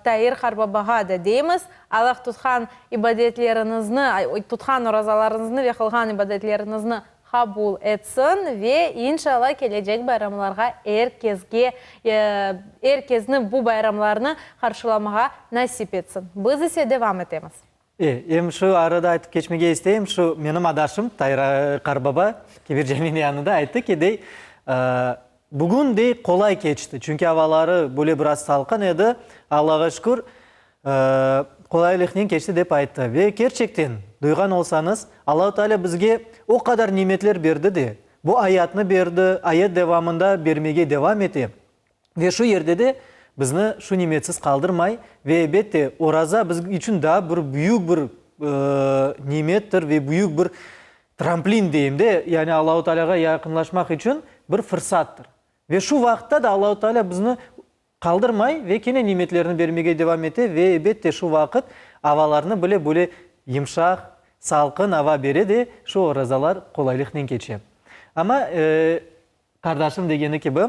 Tair qartbabağa da deymiz. Allah tutqan ibadetleriñizni, tutqan orazalarıñıznı ve qılğan ibadetleriñizni Qabul etsin ve inşalla kelecek bayramlarğa er kesge, er kesni bu bayramlarnı qarşılamağa nasip etsin. Biz ise devam etemiz. E, em şu arada aytıp keçmege isteyim, şu menim adaşım Tayra qarbaba Kebir caminiñ yanında ayttı ki, dey, bugün, dey, qolay keçti, çünki avaları böyle biraz salqın edi, Allağa şükür, Qolaylıqnen keçti dep ayttı. Ve kerçekten, duyğan olsañız, Allahu Teala bizge o qadar nimetler berdi de, bu ayatnı berdi, ayat devamında bermege devam ete. Ve şu yerde de bizni şu nimetsiz qaldırmay ve elbette oraza biz içün daa bir büyük bir nimettir ve büyük bir tramplin deyim de, yani Allahu Tealağa yaqınlaşmaq içün bir fırsattır. Ve şu vaqıtta da Allahu Teala bizni Qaldırmay ve kene nimetlerini bermege devam ete ve ebette şu vaqıt avalarnı bile böyle yımşaq, salqın ava bere de şu orazalar qolaylıqnen keçe. Amma qardaşım degeni kibi,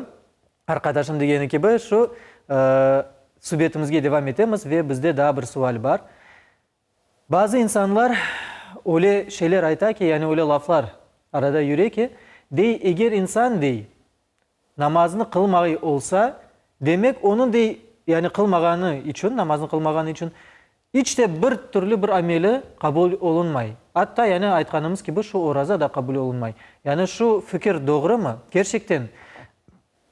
arqadaşım degeni kibi şu subetimizge devam etemiz ve bizde daa bir sual bar. Bazı insanlar öyle şeyler ayta ki, yani öyle laflar arada yüre ki, dey, eger insan, dey, Namaznı qılmay olsa, demek onıñ dey, yani qılmağanı içün, namaznı qılmağanı içün iç de bir türlü bir ameli qabul olunmay. Atta, yani aytqanımız kibi, şu oraza da qabul olunmay. Yani şu fikir doğrumı? Kerçekten,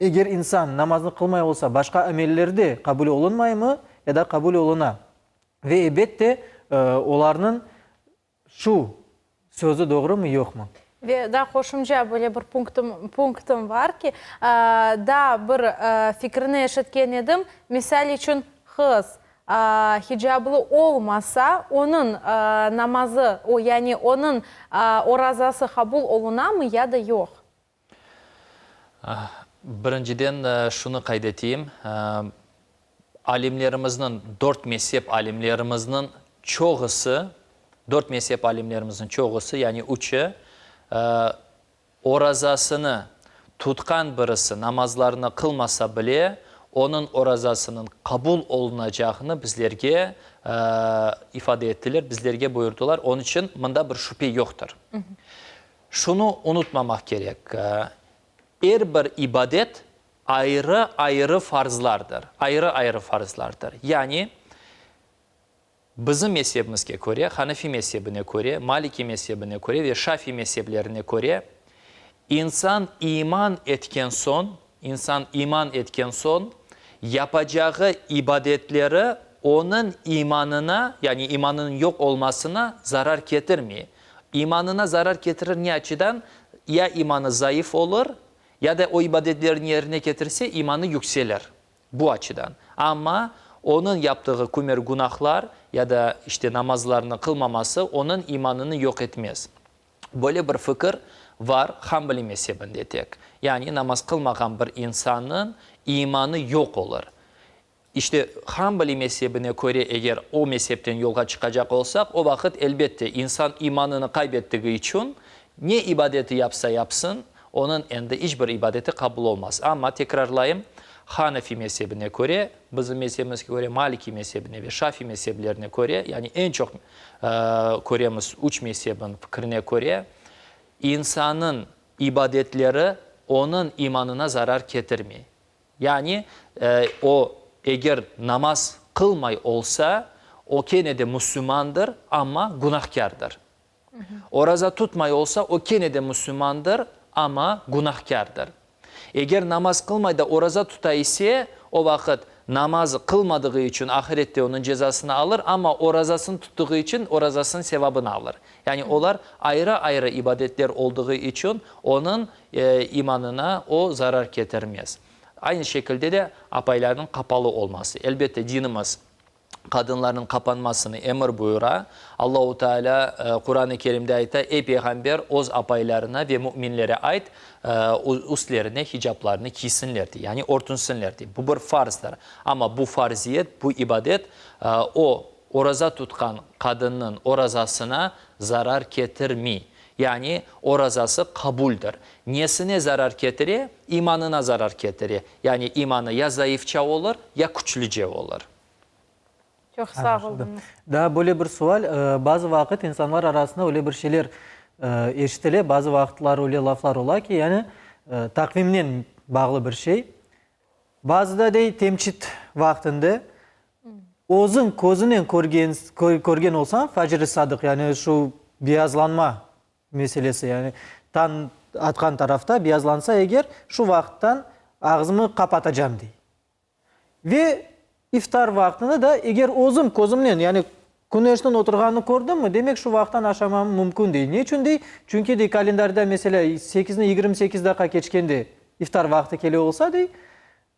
eger insan namaznı qılmay olsa, başqa ameller de qabul olunmaymı ya da qabul oluna? Ve ebet de, olarnıñ Şu sözü doğrumı, yoqmı? Ve daa qoşumca böyle bir punktım, punktım var ki, daa bir fikrini eşitken edim, misal içün, qız hicablı olmasa, onıñ namazı, o, yani onıñ orazası qabul olunamı ya da yoq? Birinciden şunı qayd eteyim, alimlerimizniñ, dört mezep alimlerimizniñ çoğusı, dört mezep alimlerimizniñ çoğusı, yani üçü, orazasını tutqan birisi namazlarını qılmasa bile, onıñ orazasınıñ qabul olunacağını bizlerge ifade ettiler, bizlerge buyurdılar. Onıñ içün mında bir şübe yoqtır. Şunı unutmamaq kerek, er bir ibadet ayrı-ayrı farzlardır, ayrı-ayrı farzlardır. Yani, bizim mezhebimizge köre, Hanefi mezhebine köre, Maliki mezhebine köre ve Şafi mezheblerine köre, insan iman etken soñ, insan iman etken soñ, yapacağı ibadetleri onıñ imanına, yani imanınıñ yoq olmasına zarar ketirmey. İmanına zarar ketirir ne açıdan? Ya imanı zayıf olur, ya da o ibadetlerni yerine ketirse, imanı yükselir. Bu açıdan. Amma onıñ yaptığı kümer günahlar, ya da, işte, namazlarnı qılmaması onıñ imanını yoq etmez. Böyle bir fikir var Hanbali mezhebinde tek. Yani namaz qılmağan bir insannıñ imanı yoq olur. İşte, Hanbali mezhebine köre eger o mezhepten yolğa çıqacaq olsaq, o vaqıt, elbette, insan imanını qaybettigi içün ne ibadeti yapsa yapsın, onıñ endi iç bir ibadeti qabul olmaz. Amma, tekrarlayım, Hanefi mezhebine köre, bizim mezhebimizge köre, Maliki mezhebine ve Şafi mezheblerine köre, yani eñ çoq köremiz üç mezhebin fikrine köre, insanıñ ibadetleri onıñ imanına zarar ketirmey. Yani, o, eger namaz qılmay olsa, o kene de müslümandır, amma günahkârdır. Oraza tutmay olsa, o kene de müslümandır, amma günahkârdır. Eger namaz qılmay da oraza tuta ise, o vaqıt namaz qılmadığı içün ahirette onıñ cezasını alır, amma orazasını tuttığı içün orazasınıñ sevabını alır. Yani olar ayrı-ayrı ibadetler oldığı içün onıñ imanına o zarar ketirmez. Aynı şekilde de apaylarnıñ qapalı olması. Elbette, dinimiz qadınlarnıñ qapanmasını emir buyura. Allahu Teala Quran-ı Kerimde ayta, Ey peyğamber, öz apaylarına ve müminlere ayt, üstlerine hicaplarını kiysinler, dey, yani örtünsinler, dey. Bu bir farzdır. Amma bu farziyet, bu ibadet o, oraza tutqan qadınnıñ orazasına zarar ketirmey. Yani orazası qabuldir. Nesine zarar ketire? İmanına zarar ketire. Yani imanı ya zayıfça olur, ya küçlüce olur. Çoq sağ oluñız. Daa böyle bir sual, bazı vaqıt insanlar arasında öyle bir şeyler eşitile, bazı vaqıtlar öyle laflar ola ki, yani taqvimnen bağlı bir şey. Bazıda dey temçit vaqtında özüñ közünen körgen körgen olsañ facr-i sadıq, yani şu beyazlanma meselesi, yani tañ atqan tarafta beyazlansa eger, şu vaqıttan ağzımı qapatacam dey. Ve iftar vaqtını da eger özüm közümnen, yani küneşniñ oturğanını kördimmi, demek şu vaqıttan aşamam mümkün dey. Ne içün dey? Çünki dey kalendarda meselâ sekizni 28 daqqa keçkende iftar vaqtı kele olsa dey,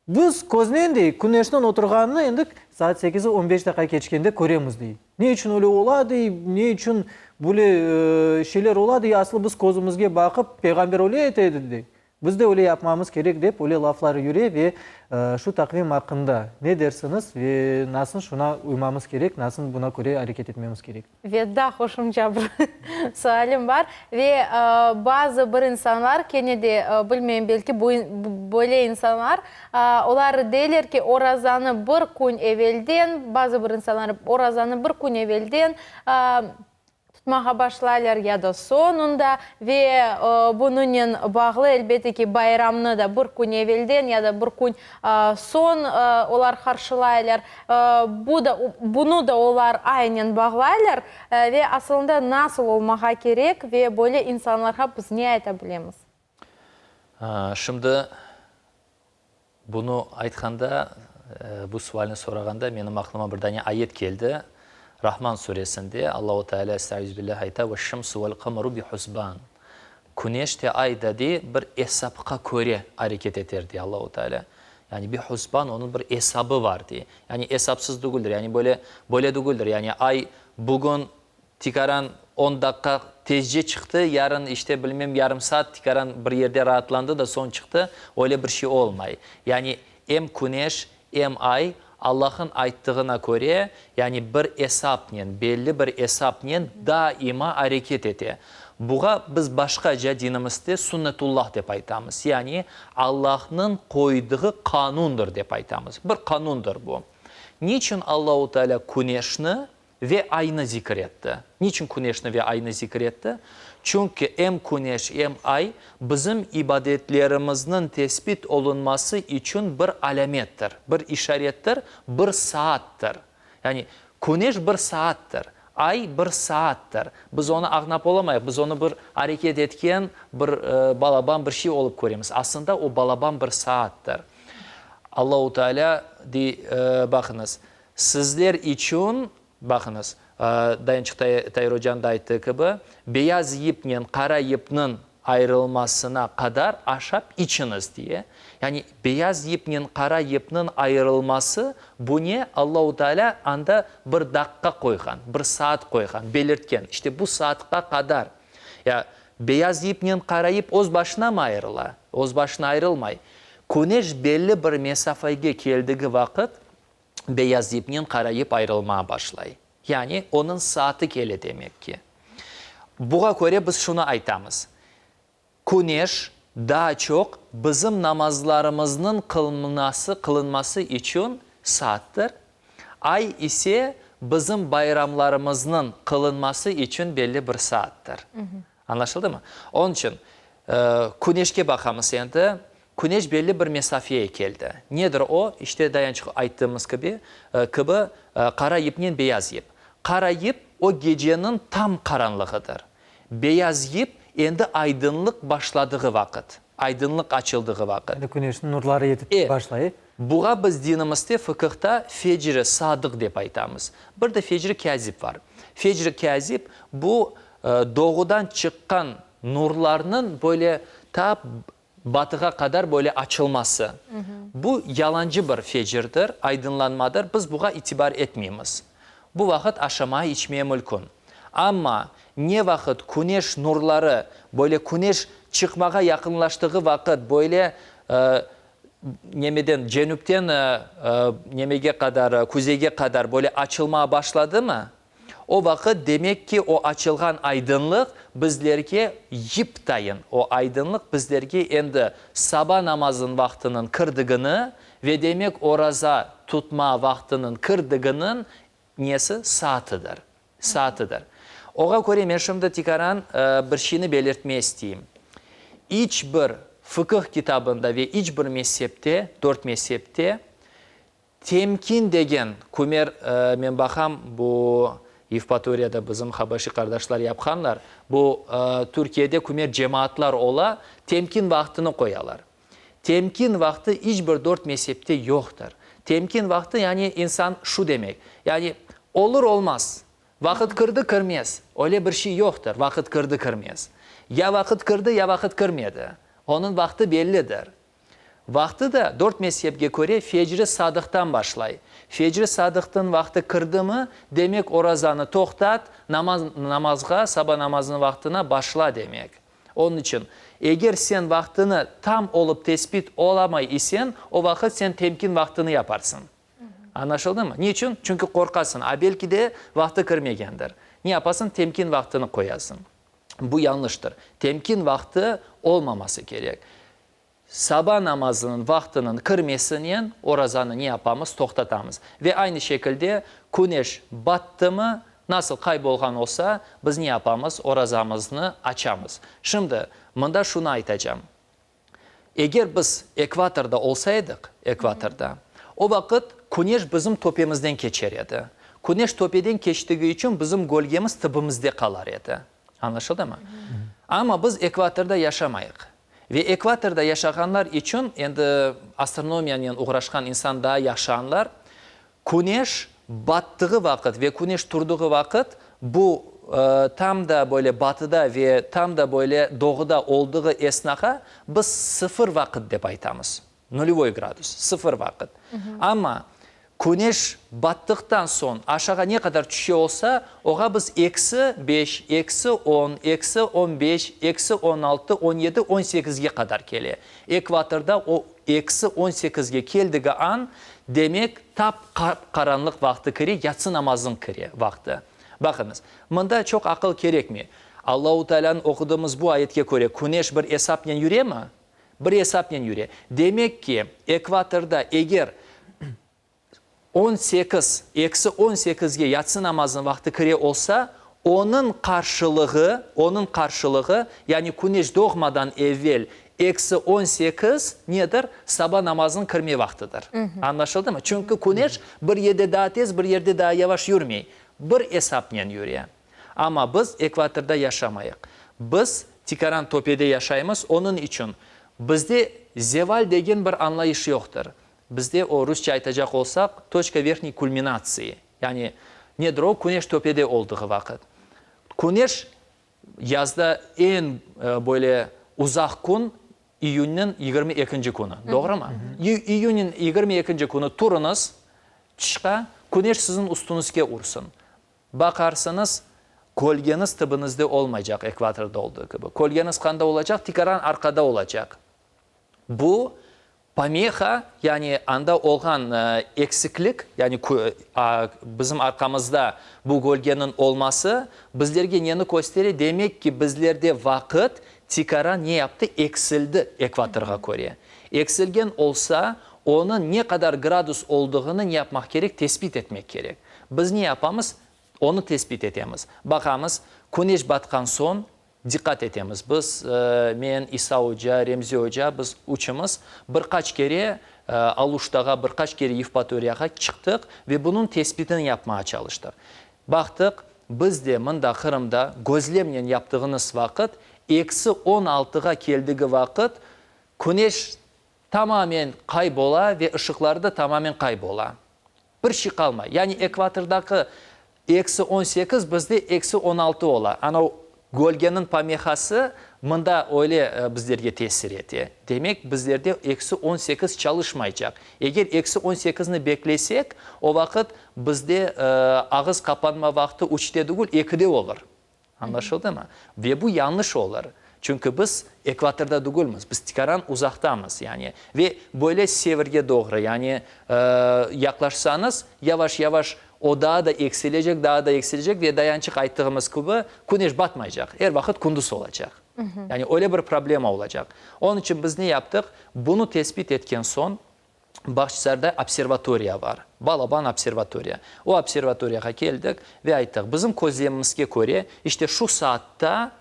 biz köznen dey küneşniñ oturğanını endi saat sekizi on beş daqqa keçkende köremiz dey. Ne içün öyle ola dey, ne içün böyle şeyler ola dey, aslı biz közümizge baqıp peyğamber öyle ete edi dey. Biz de öyle yapmamız kerek dep öyle laflar yüre ve şu taqvim aqqında ne dersiñiz ve nasıl şuna uymamız kerek, nasıl buna köre areket etmemiz kerek? Ve daa qoşumca bir sualim bar. Ve bazı bir insanlar, kene de bilmeyim, belki böyle insanlar, olar deyler ki, orazanı bir kün evelden, bazı bir insanlar orazanı bir kün evelden tutmağa başlaylar ya da soñunda ve bunıñnen bağlı, elbette ki, bayramnı da bir kün evelden ya da bir kün soñ olar qarşılaylar. Bu da, bunı da olar aynen bağlaylar ve asılında nasıl olmağa kerek ve böyle insanlarğa biz ne ayta bilemiz? Şimdi Bunı aytqanda, bu sualni sorağanda menim aqlıma bir dane ayet keldi. Rahman suresinde Allahu Teala estaizubillah ayta, Veş-şemsu vel-qamaru bi-husban. Küneş de ay da dey bir esapqa köre areket eter, dey Allahu Teala. Yani bi-husban onıñ bir esabı var, dey. Yani esapsız tügüldir, yani böyle, böyle tügüldir. Yani ay bugün Tikaran on daqqa tezce çıqtı, yarın, işte, bilmem, yarım saat tikaran bir yerde raatlandı da soñ çıqtı, öyle bir şey olmay. Yani em küneş, em ay Allah'ın ayttığına köre, yani bir esapnen, belli bir esapnen daima areket ete. Buğa biz başqaca dinimizde sunnetullah dep aytamız, yani Allah'nıñ qoydığı qanundır dep aytamız. Bir qanundır bu. Niçün Allahu Teala küneşni Ve aynı zikr etti. Niçün küneşni ve aynı zikr etti? Çünki em küneş, em ay bizim ibadetlerimizniñ tesbit olunması içün bir alâmettir, bir işarettir, bir saattır. Yani, küneş bir saattır, ay bir saattır. Biz onı añlap olamayıq, biz onı bir areket etken bir balaban bir şey olıp köremiz. Aslında o balaban bir saattır. Allahu Teala dey, baqıñız, Sizler içün, baqıñız, dayınçıq Tair ocanıñ da ayttığı kibi, beyaz yipnen qara yipniñ. ayırılmasına qadar aşap içiñiz, diye. Yani beyaz yipnen qara yipniñ ayırılması, bu ne? Allahu Teala anda bir daqqa qoyğan, bir saat qoyğan, belirtken. İşte bu saatqa qadar. Ya beyaz yipnen qara yip öz başına mı ayırıla? Öz başına ayırılmay. Küneş belli bir mesafege keldigi vaqıt, beyaz yipnen qara yip ayırılmağa başlay. Yani onıñ saatı kele demek ki. Buğa köre biz şunı aytamız, küneş daa çoq bizim namazlarımıznıñ qılınması, qılınması içün saattır, ay ise bizim bayramlarımıznıñ qılınması içün belli bir saattır. Añlaşıldımı? Onıñ içün, küneşke baqamız endi. Küneş belli bir mesafeye keldi. Nedir o? İşte, dayançıq ayttığımız kibi, kibi, qara yipnen beyaz yip. Qara yip, o geceniñ tam qaranlığıdır. Beyaz yip, endi aydınlıq başladığı vaqıt, aydınlıq açıldığı vaqıt. Endi küneşniñ nurları yetip başlay. Buğa biz dinimizde, fıkıhta fecr-i sadıq dep aytamız. Bir de fecr-i kâzip var. Fecr-i kâzip, bu, doğudan çıqqan nurlarnıñ böyle ta batığa qadar böyle açılması. Bu yalancı bir fecirdir, aydınlanmadır, biz buğa itibar etmeymiz. Bu vaqıt aşamağa, içmeye mülkün. Amma ne vaqıt küneş nurları böyle küneş çıqmağa yaqınlaştığı vaqıt böyle nemeden, cenüpten nemege qadar, kuzeyge qadar böyle açılmağa başladımı, O vaqıt, demek ki, o açılğan aydınlıq bizlerge yip tayın, o aydınlıq bizlerge endi saba namazınıñ vaqtınıñ kirdigini ve demek oraza tutma vaqtınıñ kirdiginiñ nesi, saatıdır, saatıdır. Oğa köre men şimdi tikaran bir şeyni belirtmeye isteyim. İç bir fıkıh kitabında ve iç bir mezhepte, dört mezhepte, Temkin degen kümer, men baqam, bu Yevpatoriyada bizim habaşi qardaşlar yapqanlar, bu Türkiyede kümer cemaatlar ola, temkin vaqtını qoyalar. Temkin vaqtı iç bir dört mezhepte yoqtır. Temkin vaqtı, yani insan şu demek, yani olur olmaz, vaqıt kirdi kirmez, öyle bir şey yoqtır, vaqıt kirdi kirmez. Ya vaqıt kirdi, ya vaqıt kirmedi. Onıñ vaqtı bellidir. Vaqtı da dört mezhepge köre fecri sadıqtan başlay. Fecri sadıqtıñ vaqtı kirdimi, demek orazanı toqtat, namaz, namazğa, saba namazınıñ vaqtına başla demek. Onıñ içün, eger sen vaqtını tam olıp tesbit olamay iseñ, o vaqıt sen temkin vaqtını yaparsıñ. Añlaşıldımı? Niçün? Çünki qorqasıñ, a belki de vaqtı kirmegendir. Ne yapasıñ? Temkin vaqtını qoyasıñ. Bu yañlıştır. Temkin vaqtı olmaması kerek. Saba namazınıñ vaqtınıñ kirmesinen orazanı ne yapamız? Toqtatamız. Ve aynı şekilde küneş battımı, nasıl qaybolğan olsa, biz ne yapamız? Orazamıznı açamız. Şimdi, mında şunı aytacam. Eger biz ekvatorda olsaydıq, ekvatorda, o vaqıt küneş bizim töpemizden keçer edi. Küneş töpeden keçtigi içün bizim gölgemiz tibimizde qalar edi. Añlaşıldımı? Amma biz ekvatorda yaşamayıq. Ve ekvatorda yaşağanlar içün, endi astronomiyanen oğraşqan insan daa yahşı añlar, Küneş battığı vaqıt ve küneş turdığı vaqıt, bu, tam da böyle batıda ve tam da böyle doğuda oldığı esnağa biz sıfır vaqıt dep aytamız, nulevoy gradus, sıfır vaqıt. Amma küneş battıqtan soñ aşağa ne qadar tüşe olsa, oğa biz eksi beş, eksi on, eksi on beş, eksi on altı, on yedi, on sekizge qadar kele. Ekvatorda o eksi on sekizge keldigi an, demek, tap qap-qaranlıq vaqtı kire, yatsı namazınıñ kire vaqtı. Baqıñız, mında çoq aqıl kerekmey. Allahu Tealânıñ oqudığımız bu ayetke köre, küneş bir esapnen yüremi? Bir esapnen yüre. Demek ki, ekvatorda eger 18, eksi on sekizge yatsı namazınıñ vaqtı kire olsa, onıñ qarşılığı, onıñ qarşılığı, yani küneş doğmadan evel eksi 18 nedir? Saba namazınıñ kirme vaqtıdır. Añlaşıldımı? Çünki küneş bir yerde daa tez, bir yerde daa yavaş yürmey. Bir esapnen yüre. Amma biz ekvatorda yaşamayıq. Biz tikaran töpede yaşaymız, onıñ içün bizde zeval degen bir añlayış yoqtır. Bizde o, rusça aytacaq olsaq, toçka verhniy kulminatsii, yani nedir o, küneş töpede oldığı vaqıt. Küneş yazda eñ böyle. uzaq kün iyünniñ 22 künü, doğrumı? İyünniñ 22 künü turıñız tışqa, küneş siziñ üstüñizge ursın. Baqarsıñız, kölgeñiz tübüñizde olmaycaq, ekvatorda olduğı kibi. Kölgeñiz qanda olacaq? Tikaran arqada olacaq. Bu, pomeha, yani anda olğan eksiklik, yani bizim arqamızda bu kölgeniñ olması bizlerge neni köstere? Demek ki, bizlerde vaqıt tikaran ne yaptı? Eksildi ekvatorğa köre. Eksilgen olsa, onıñ ne qadar gradus olduğını ne yapmaq kerek? Tesbit etmek kerek. Biz ne yapamız? Onı tesbit etemiz. Baqamız, küneş batqan soñ diqqat etemiz. Biz, men, İsa oca, Remzi oca, biz üçümiz bir qaç kere Aluştağa, bir qaç kere Yevpatoriyağa çıqtıq ve bunıñ tesbitini yapmağa çalıştıq. Baqtıq, biz de mında, Qırımda, gözlemnen yaptığınız vaqıt, eksi on altığa keldigi vaqıt, küneş tamamen qaybola ve ışıqları da tamamen qaybola. Bir şey qalmay. Yani ekvatordaki eksi 18 bizde eksi 16 ola. Ana o gölgeniñ pomehası mında öyle bizlerge tesir ete. Demek, bizlerde eksi 18 çalışmaycaq. Eger eksi 18-ni beklesek, o vaqıt bizde ağız qapanma vaqtı üçte degil, ekide olur. Añlaşıldımı? Ve bu yañlış olur. Çünki biz ekvatorda degilmiz, biz tikaran uzaqtamız, yani. Ve böyle sevirge doğru, yani, yaqlaşsañız, yavaş-yavaş o daa da eksilecek, daa da eksilecek ve dayançıq ayttığımız kibi, küneş batmaycaq, er vaqıt kündüz olacaq. Yani öyle bir problema olacaq. Onıñ içün biz ne yaptıq? Bunı tesbit etken soñ, Bağçasarayda observatoriya bar, balaban observatoriya. O observatoriyağa keldik ve ayttıq, bizim közlemimizge köre, işte şu saatta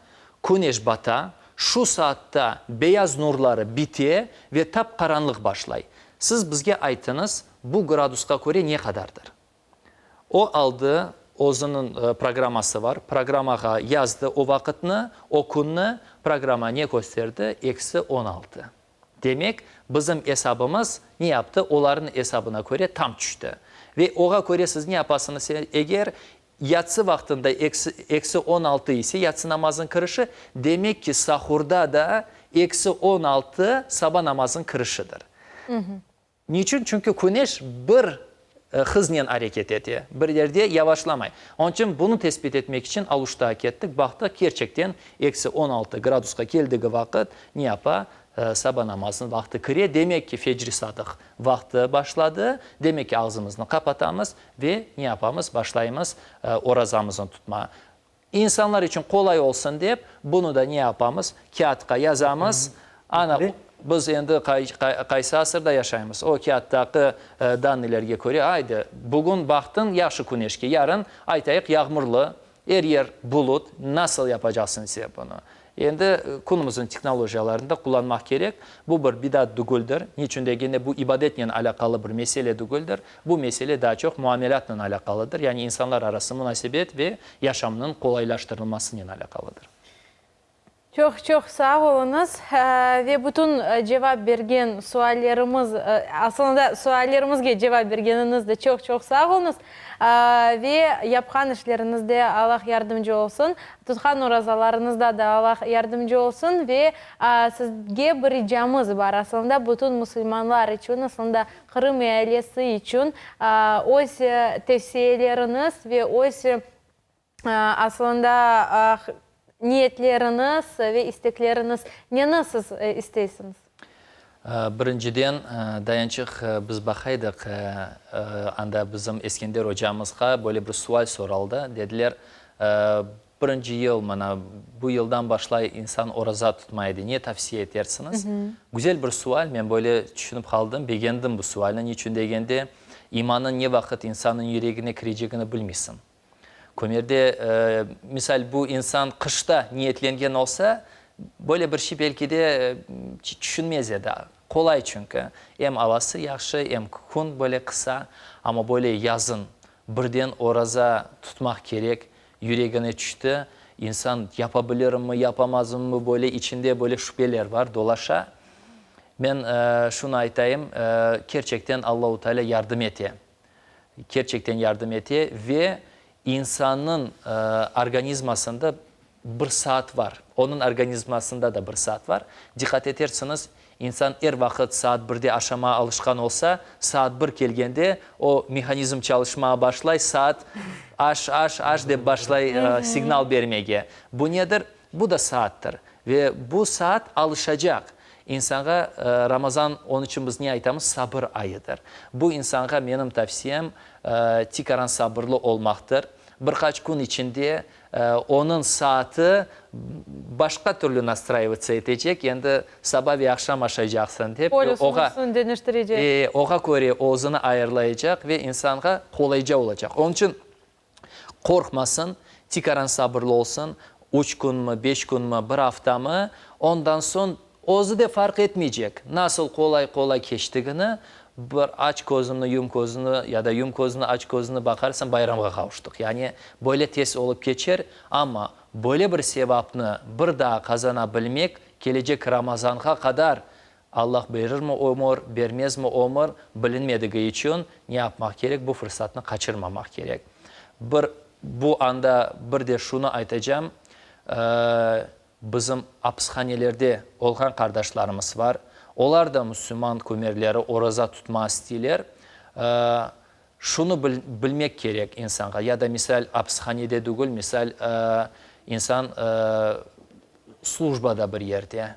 küneş bata, şu saatta beyaz nurları bite ve tap qaranlıq başlay. Siz bizge aytıñız, bu gradusqa köre ne qadardır? O aldı, özüniñ programması bar, programmağa yazdı o vaqıtnı, o künni, programma ne kösterdi? Eksi 16. Demek, bizim esabımız ne yaptı? Olarnıñ esabına köre tam tüşti. Ve oğa köre siz ne yapasıñız? Eger yatsı vaqtında eksi, eksi 16 ise, yatsı namazınıñ kirişi, demek ki, sahurda da eksi 16 saba namazınıñ kirişidir. Niçün? Çünki küneş bir hıznen areket ete, bir yerde yavaşlamay. Onıñ içün bunı tesbit etmek içün Aluştağa kettik, baqtıq, kerçekten eksi 16 gradusqa keldigi vaqıt ne yapa? Saba namazınıñ vaqtı kire, demek ki, fecr-i sadıq vaqtı başladı, demek ki, ağzımıznı qapatamız ve ne yapamız? Başlaymız orazamıznı tutmağa. İnsanlar içün qolay olsun dep, bunı da ne yapamız? Kâğıtqa yazamız. Ana, biz endi qaysı asırda yaşaymız? O kâğıttaki dannılerge köre, aydı, bugün baqtıñ yahşı küneşke, yarın, aytayıq, yağmurlı, er yer bulut, nasıl yapacaqsıñ sen bunı? Endi künümizniñ tehnolojiyalarını da qullanmaq kerek. Bu bir bidat dügüldir. Niçün degende, bu ibadetnen alâqalı bir mesele dügüldir. Bu mesele daa çoq muamelâtnen alâqalıdır, yani insanlar arası munasebet ve yaşamnıñ qolaylaştırılmasınen alâqalıdır. Çoq-çoq sağ oluñız ve bütün cevap bergen suallerimiz, aslında suallerimizge cevap bergeniñiz de çoq-çoq sağ oluñız. Ve yapqan işleriñizde Allah yardımcı olsun, tutqan orazalarıñızda da Allah yardımcı olsun ve sizge bir ricamız bar, aslında bütün musulmanlar içün, aslında Qırım ealesi içün öz tevsiyeleriñiz ve öz aslında niyetleriñiz ve istekleriñiz neni siz isteysiñiz? Birinciden, dayançıq, biz baqaydıq, anda bizim Eskender ocamızğa böyle bir sual soraldı, dediler, Birinci yıl, mana, bu yıldan başlay insan oraza tutmay edi, ne tavsiye etersiñiz? Güzel bir sual, men böyle tüşünip qaldım, begendim bu sualni, niçün degende, imannıñ ne vaqıt insannıñ yüregine kirecegini bilmeysiñ. Kömerde, misal, bu insan qışta niyetlengen olsa, böyle bir şey belki de tüşünmez edi. Qolay çünki, em avası yahşı, em kün böyle qısa, amma böyle yazın birden oraza tutmaq kerek, Yüregine tüşti, insan yapa bilirimmi, yapamazımmı, böyle içinde böyle şübeler bar, dolaşa. Men şunı aytayım, kerçekten Allahu Teala yardım ete. Kerçekten yardım ete ve insannıñ organizmasında. Bir saat var. Onıñ organizmasında da bir saat var. Diqqat etersiñiz, insan er vaqıt saat birde aşamağa alışqan olsa, saat bir kelgende o mehanizm çalışmağa başlay, saat aş, aş, aş dep başlay signal bermege. Bu nedir? Bu da saattır. Ve bu saat alışacaq. İnsanğa Ramazan, onıñ içün biz ne aytamız, sabır ayıdır. Bu insanğa menim tavsiyem, tikaran sabırlı olmaqtır. Bir qaç kün içinde Onıñ saatı başqa türlü nastraivatsiya etecek, endi saba ve aqşam aşaycaqsıñ dep, oğa, oğa köre özüni ayırlaycaq ve insanğa qolayca olacaq. Onıñ içün qorqmasın, tikaran sabırlı olsun, üç künmi, beş künmi, bir aftamı, ondan soñ Özü de farq etmeycek, nasıl qolay-qolay keçtigini, bir aç közüni, yum közüni ya da yum közüni, aç közüni baqarsıñ, bayramğa qavuştıq. Yani, böyle tez olıp keçer, amma böyle bir sevapnı bir daa qazana bilmek, kelecek Ramazanğa qadar Allah berirmi ömür, bermezmi ömür, bilinmedigi içün ne yapmaq kerek, bu fırsatnı qaçırmamaq kerek. Bir, bu anda bir de şunı aytacam, Bizim apishanelerde olğan qardaşlarımız var, olar da müslüman kömerleri oraza tutma isteyler. Şunı bilmek kerek insanğa, ya da misal apishanede degil, misal insan slujbada bir yerde,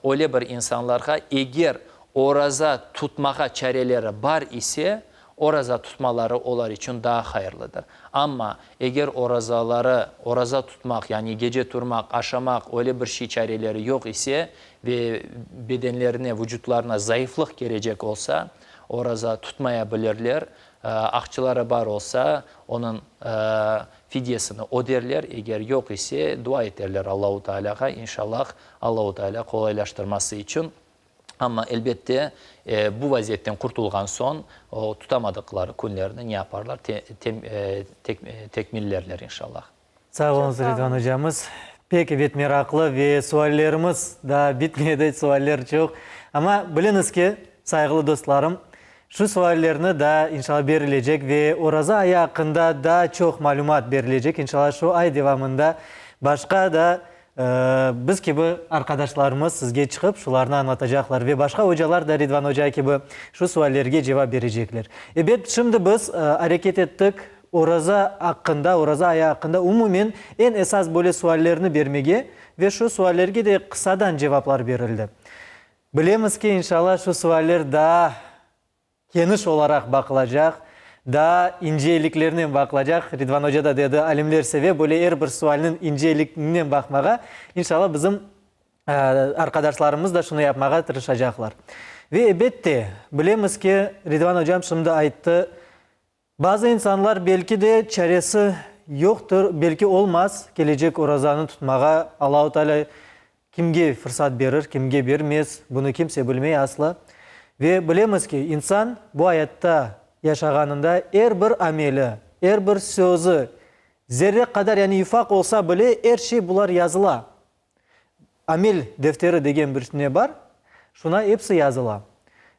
öyle bir insanlarğa eger oraza tutmağa çareleri bar ise, Oraza tutmaları olar içün daa hayırlıdır. Amma, eger orazaları, oraza tutmaq, yani gece turmaq, aşamaq, öyle bir şey çareleri yoq ise ve bedenlerine, vucutlarına zayıflıq kelecek olsa, oraza tutmaya bilirler. Aqçıları bar olsa, onıñ fidyesini öderler, eger yoq ise, dua eterler Allahu Tealâğa, inşallah, Allahu Tealâ qolaylaştırması içün. Amma, elbette, bu vaziyetten qurtulğan soñ, o tutamadıqları künlerni ne yaparlar, tekmillerler, inşallah. Sağ oluñız, Ridvan ocamız. Pek, ebet, meraqlı ve suallerimiz daa bitmedi, sualler çoq. Amma biliñiz ki, sayğılı dostlarım, şu suallerni daa, inşallah, berilecek ve Oraza ayı aqqında daa çoq malümat berilecek, inşallah, şu ay devamında başqa da Biz kibi arqadaşlarımız sizge çıqıp şularnı añlatacaqlar ve başqa ocalar da Ridvan oca kibi şu suallerge cevap berecekler. Ebet, şimdi biz areket ettik oraza aqqında, oraza ayı aqqında umumen eñ esas böyle suallerni bermege ve şu suallerge de qısadan cevaplar berildi. Bilemiz ki, inşallah şu sualler daa Keniş olaraq baqılacaq, daa inceliklernen baqılacaq. Ridvan oca da dedi, alimler seve böyle er bir sualniñ inceliginen baqmağa. İnşallah, bizim arqadaşlarımız da şunı yapmağa tırışacaqlar. Ve ebette, bilemiz ki, Ridvan ocam şimdi ayttı, Bazı insanlar belki de çaresi yoqtır, belki olmaz kelecek orazanı tutmağa, Allahu Teala kimge fırsat berir, kimge bermez, bunı kimse bilmey asla. Ve bilemiz ki, insan bu ayatta yaşağanında er bir ameli, er bir sözü, zerre qadar yani yufaq olsa bile er şey bular yazıla. Amel defteri degen bir ne bar, şuna episi yazıla.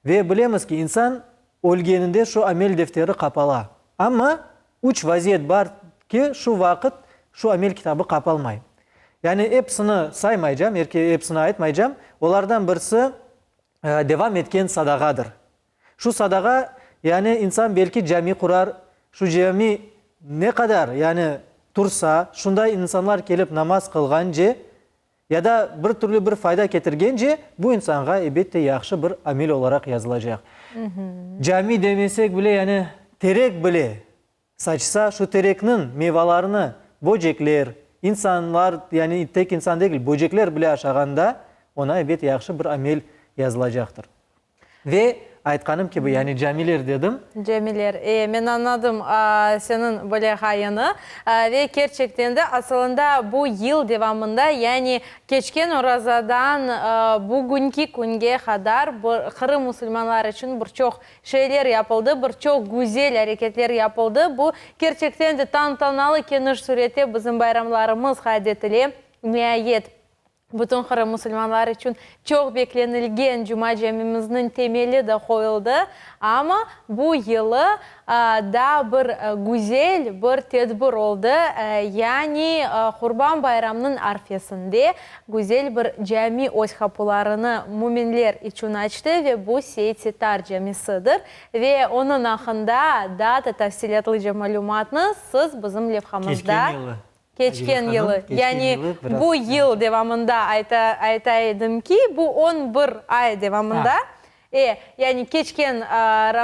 Ve bilemiz ki, insan ölgeninde şu amel defteri qapala. Amma üç vaziyet bar ki, şu vaqıt şu amel kitabı qapalmay. Yani episini saymaycam, episini aytmaycam. Olardan birisi devam etken sadağadır. Şu sadağa, yani insan belki cami qurar, şu cami ne qadar, yani tursa, şunday insanlar kelip namaz qılğance, ya da bir türlü bir fayda ketirgence, bu insanğa ebette yahşı bir amel olaraq yazılacaq. Cami demesek bile, yani terek bile Saçsa, şu terekniñ mevalarını böcekler, insanlar, yani tek insan degil, böcekler bile aşağanda, oña ebet yahşı bir amel yazılacaqtır. Ve, aytqanım kibi, yani camiler dedim. Camiler. E, men añladım seniñ böyle ğayeni. Ve kerçekten de, asılında bu yıl devamında, yani keçken orazadan bugünki künge qadar bir Qırım musulmanları içün bir çoq Şeyler yapıldı, bir çoq güzel areketler yapıldı. Bu, kerçekten de, tantanalı keniş sürette bizim bayramlarımız qayd etile, niayet. Bütün Qırım musulmanları içün çoq beklenilgen Cuma camimizniñ temeli de qoyuldı. Amma bu yılı daa bir güzel bir tedbir oldı, yani Qurban bayramnıñ arfesinde güzel bir cami öz qapularını müminler içün açtı ve bu Seyit-Settar camisidir. Ve onıñ aqqında daa da tafsilâtlıca malümatnı siz bizim levhamızda Keçken yılı. Keçken yılı, yani bu yıl devamında ayta ayta edim ki, bu on bir ay devamında, e, yani keçken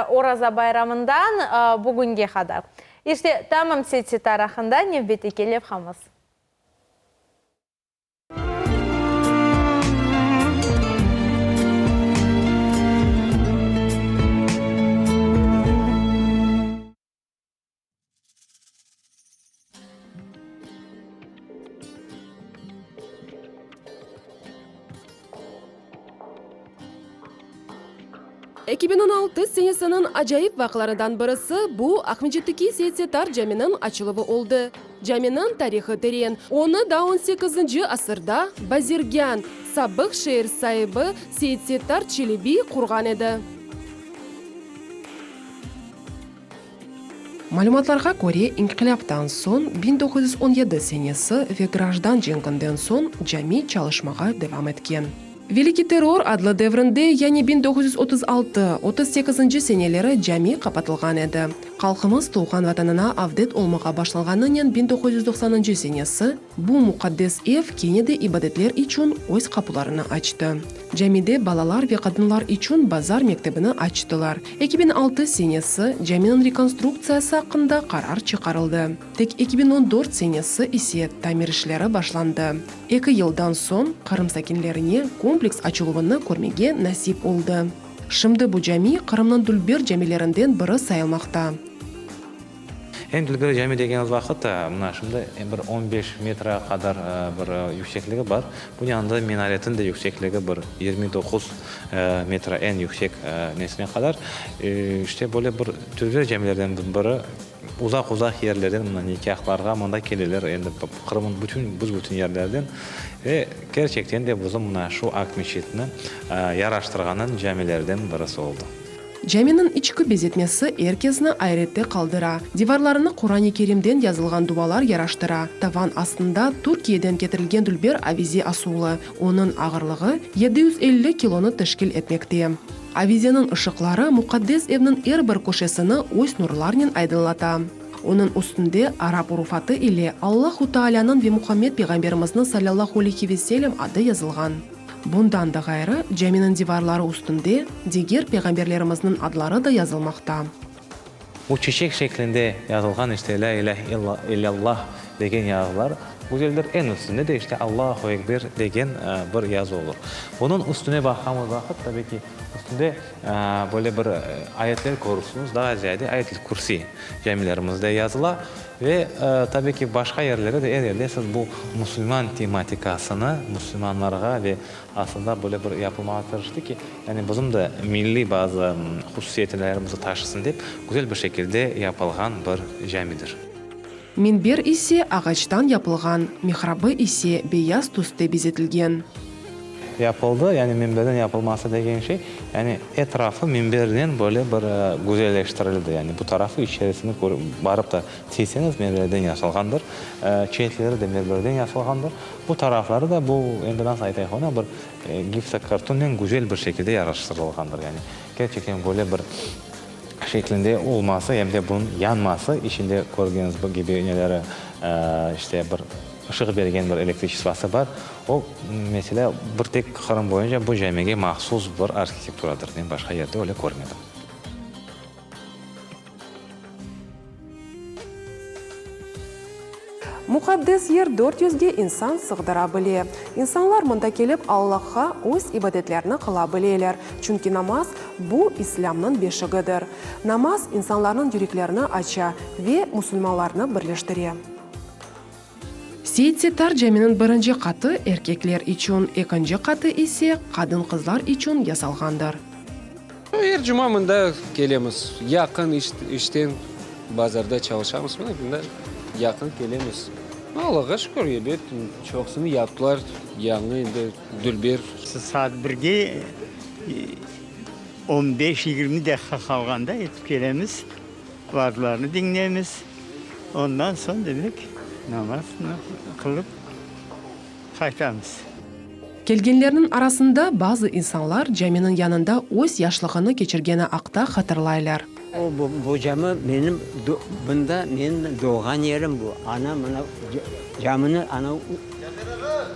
Oraza bayramından bugünge qadar. İşte, tamam Seyit-Settar aqqında nevbetteki levhamız. 2016 senesiniñ acayip vaqılarından birisi bu Aqmescitteki Seyit-Settar caminiñ açıluvı oldı. Caminiñ tarihı teren, onı daa on sekizinci asırda bazirgân, sabıq şeer saibi Seyit-Settar Çelebi qurğan edi. Malümatlarğa köre, inqilâptan soñ, 1917 senesi ve grajdan cenkinden soñ cami çalışmağa devam etken. Velikiy terror adlı devrinde, yani 1936, 38-nci seneleri cami qapatılğan edi. Halqımız tuvğan Vatanına avdet olmağa başlanğanınen 1990-ncı senesi, Bu muqaddes ev kene de ibadetler içün öz qapularını açtı. Camide balalar ve qadınlar içün bazar mektebini açtılar. 2006 senesi caminiñ rekonstruktsiyası aqqında qarar çıqarıldı. Tek 2014 senesi ise tamir işleri başlandı. Eki yıldan soñ Qırım sakinlerine kompleks açıluvını körmege nasip oldı. Şimdi bu cami Qırımnıñ dülber camilerinden biri sayılmaqta. Eñ dülber cami degenimiz vaqıt, mına şimdi bir on beş metra qadar bir yüksekligi bar. Bunıñ yanında minaretniñ de yüksekligi bir 29 metra eñ yüksek nesine qadar. İşte böyle bir dülber camilerden biri. Uzaq-uzaq yerlerden mına nikâhlarğa mında keleler, endi Qırımnıñ bütün, büs-bütün yerlerden. Ve kerçekten de bizim mına şu Aqmeçitni yaraştırğanıñ camilerden birisi oldı. Caminiñ içki bezetmesi er kesni ayrette qaldıra. Divarlarını Quran-ı Kerimden yazılğan dualar yaraştıra. Tavan astında Türkiyeden ketirilgen dülber avize asuvlı. Onıñ ağırlığı 750 kilonı teşkil etmekte. Avizeniñ ışıqları muqaddes evniñ er bir köşesini öz nurlarnen aydınlata. Onıñ üstünde arap urufatı ile Allahu Taalânıñ ve Muhammed Peyğamberimizniñ salâllahu aleyhi ve sellem adı yazılğan. Bundan da ğayrı, caminiñ divarları üstünde diger peyğamberlerimizniñ adları da yazılmaqta. Bu çiçek şeklinde yazılğan işte Lâ ilâhe illâllah degen yazılar güzeldir. Eñ üstünde de işte Allahu Ekber degen bir yazı olur. Bunıñ üstüne baqqanımız vaqıt, tabii ki, üstünde böyle bir ayetler körürsüñiz, daa ziyade Ayet-el Kürsi camilerimizde yazıla. Ve, tabii ki, başqa yerlerde de, er yerde siz bu musulman tematikasını musulmanlarğa ve aslında böyle bir yapılmağa tırıştı ki, yani bizim de milliy bazı hususiyetlerimizi taşısın dep, güzel bir şekilde yapılğan bir camidir. Minber ise ağaçtan yapılğan, mihrabı ise beyaz tüste bezetilgen. Yapıldı, yani minberniñ yapılması degen şey, yani etrafı minbernen böyle bir güzelleştirildi, yani bu tarafı içerisini körip, barıp da tiyseñiz mermerden yasalğandır, çetleri de mermerden yasalğandır, bu tarafları da bu, endi nasıl aytayıq onı, bir gipsokartonnen güzel bir şekilde yaraştırılğandır, yani kerçekten böyle bir şeklinde olması, em de bunıñ yanması, içinde körgeniñiz kibi neleri, işte bir ışıq bergen bir elektriçestvası bar, o, meselâ, bir tek Qırım boyunca bu camige mahsus bir arhitekturadır, men başqa yerde öyle körmedim. Muqaddes yer dört yüzge insan sığdıra bile. İnsanlar mında kelip Allahqa öz ibadetlerini qıla bileler, çünki namaz, bu İslâmnıñ beşigidir. Namaz insanlarnıñ yüreklerini aça ve musulmanlarnı birleştire. Seyit-Settar caminiñ birinci qatı erkekler içün, ekinci qatı ise qadın-qızlar içün yasalğandır. Er cuma mında kelemiz. Yaqın işten bazarda çalışamız, mına mında yaqın kelemiz. Allağa şükür, ebet, çoqusını yaptılar, yañı endi dülber. Saat birge on beş, 20 daqqa qalğanda etip kelemiz, vaazlarnı diñleymiz. Ondan soñ, demek, namaznı qılıp qaytamız. Kelgenlerniñ arasında bazı insanlar caminiñ yanında öz yaşlığını keçirgeni aqta hatırlaylar. O, bu, bu cami menim, bunda menim doğğan yerim bu. Ana, mına, camini, ana,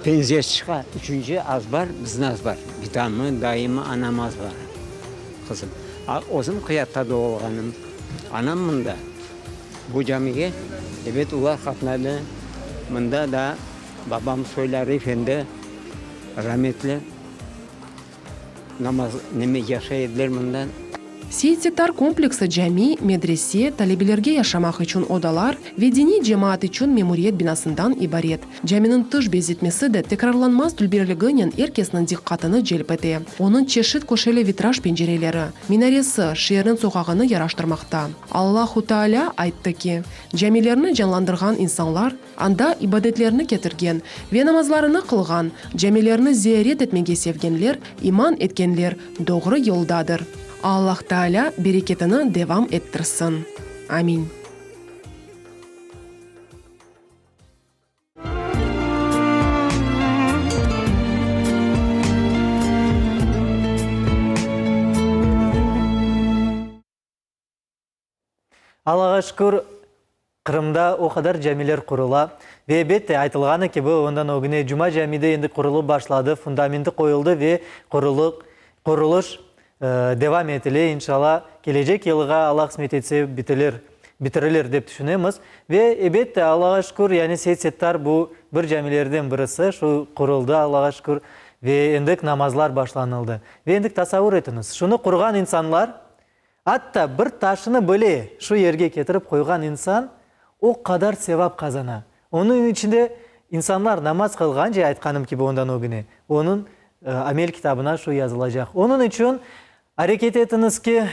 penceresi çıqa, üçünci azbar bizni azbar. Bitamnıñ, dayımnıñ, anam azbarı, qızım. A, özüm Qıyatta doğulğanım. Anam mında. Bu camige, ebet, olar qatnadı. Mında da babam soyları efendi, rametli, namaz, neme, yaşay ediler mında. Seyit-Settar kompleksi cami, medrese, talebelerge yaşamaq içün odalar ve diniy cemaat içün memuriyet binasından ibaret. Caminiñ tış bezetmesi de tekrarlanmaz dülberliginen er kesniñ diqqatını celp ete. Onıñ çeşit köşeli vitraj pencereleri, minaresi şeerniñ soqağını yaraştırmaqta. Allahu Taalâ ayttı ki, Camilerni canlandırğan insanlar, anda ibadetlerini ketirgen ve namazlarını qılğan, camilerni ziyaret etmege sevgenler, iman etkenler doğru yoldadır. Allah Taalâ bereketini devam ettirsin. Amin. Allağa şükür, Qırımda o qadar camiler qurula. Ve elbette, aytılğanı kibi, ondan ögüne Cuma Cami de endi qurulıp başladı, fundamenti qoyuldı ve qurulıq, qurulış devam etile. İnşalla, kelecek yılğa, Alla qısmet etse, bitilir, bitirilir dep tüşünemiz. Ve elbette, Allağa şükür, yani Seyit Settar bu bir camilerden birisi, şu quruldı, Allağa şükür, ve endik namazlar başlanıldı. Ve endik tasavur etiñiz, şunı qurğan insanlar, Atta bir taşnı bile şu yerge ketirip qoyğan insan o qadar sevap qazana. Onıñ içinde insanlar namaz qılğance, aytqanım kibi ondan ögüne, onıñ amel kitabına şu yazılacaq. Onıñ içün areket etiñiz ki,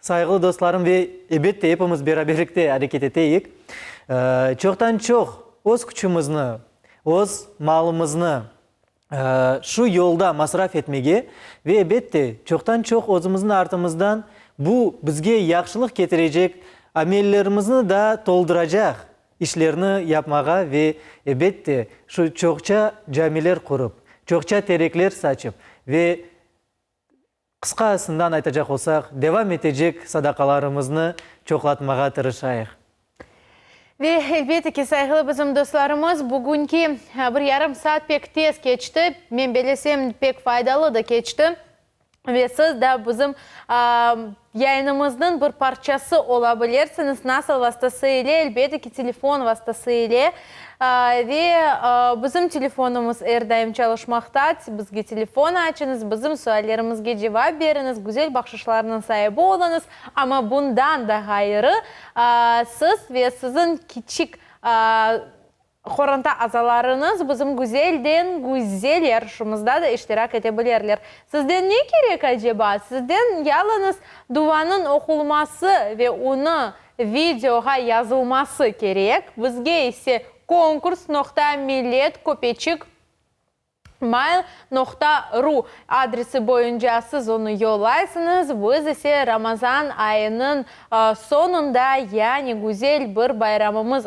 sayğılı dostlarım, ve ebette epimiz beraberlikte areket eteyik, çoqtan-çoq öz küçümizni, öz malımıznı, şu yolda masraf etmege ve, elbette, çoqtan-çoq özümizniñ artımızdan bu bizge yahşılıq ketirecek amellerimizni da tolduracaq işlerni yapmağa ve, elbette, şu çoqça camiler qurıp, çoqça terekler saçıp ve, qısqasından aytacaq olsaq, devam etecek sadaqalarımıznı çoqlatmağa tırışayıq. Ve, elbette ki, sayğılı bizim dostlarımız, bugünki bir yarım saat pek tez keçti, men bellesem, pek faydalı da keçti. Ve siz da bizim yayınımıznıñ bir parçası ola bilirsiñiz. Nasıl vastası ile? Elbette ki, telefon vastası ile. Ve bizim telefonımız er daim çalışmaqta. Bizge telefon açıñız, bizim suallerimizge cevap beriñiz, güzel bahşışlarnıñ saibi oluñız. Amma bundan da ğayrı, siz ve siziñ kiçik qoranta azalarıñız bizim güzelden güzel yarışımızda da iştirak ete bilirler. Sizden ne kerek aceba? Sizden yalıñız duvanıñ oqulması ve onı videoğa yazılması kerek, bizge ise konkurs noqta millet köpeçik mail noqta ru adresi boyunca siz onı yollaysıñız, biz ise Ramazan ayınıñ soñunda, yani güzel bir bayramımız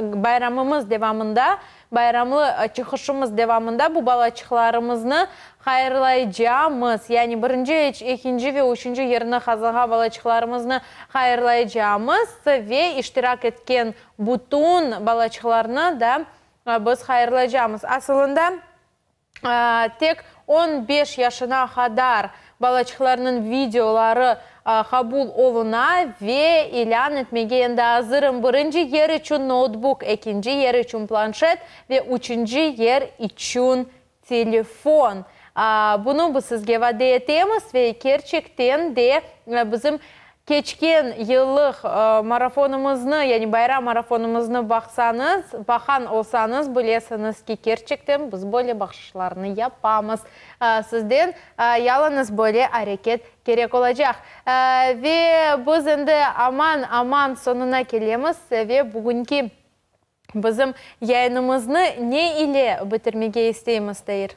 bayramımız devamında, bayramlı çıqışımız devamında bu balaçıqlarımıznı hayırlaycamız, yani birinci, ekinci ve üçünci yerni qazanğan balaçıqlarımıznı hayırlaycamız ve iştirak etken bütün balaçıqlarnı da biz hayırlaycamız. Asılında, tek 15 yaşına qadar balaçıqlarnıñ videoları qabul oluna ve ilân etmege endi azırım, birinci yer içün noutbuk, ekinci yer içün planşet ve üçünci yer içün telefon. Bunı biz sizge vade etemiz ve kerçekten de bizim keçken yıllıq marafonımıznı, yani bayram marafonımıznı baqsañız, baqan olsañız, bilesiñiz ki, kerçekten biz böyle bahşışlarnı yapamız. Sizden yalıñız böyle areket kerek olacaq. Ve biz endi aman-aman soñuna kelemiz ve bugünki. Bizim yayınımıznı ne ile bitirmege isteymiz, Tair?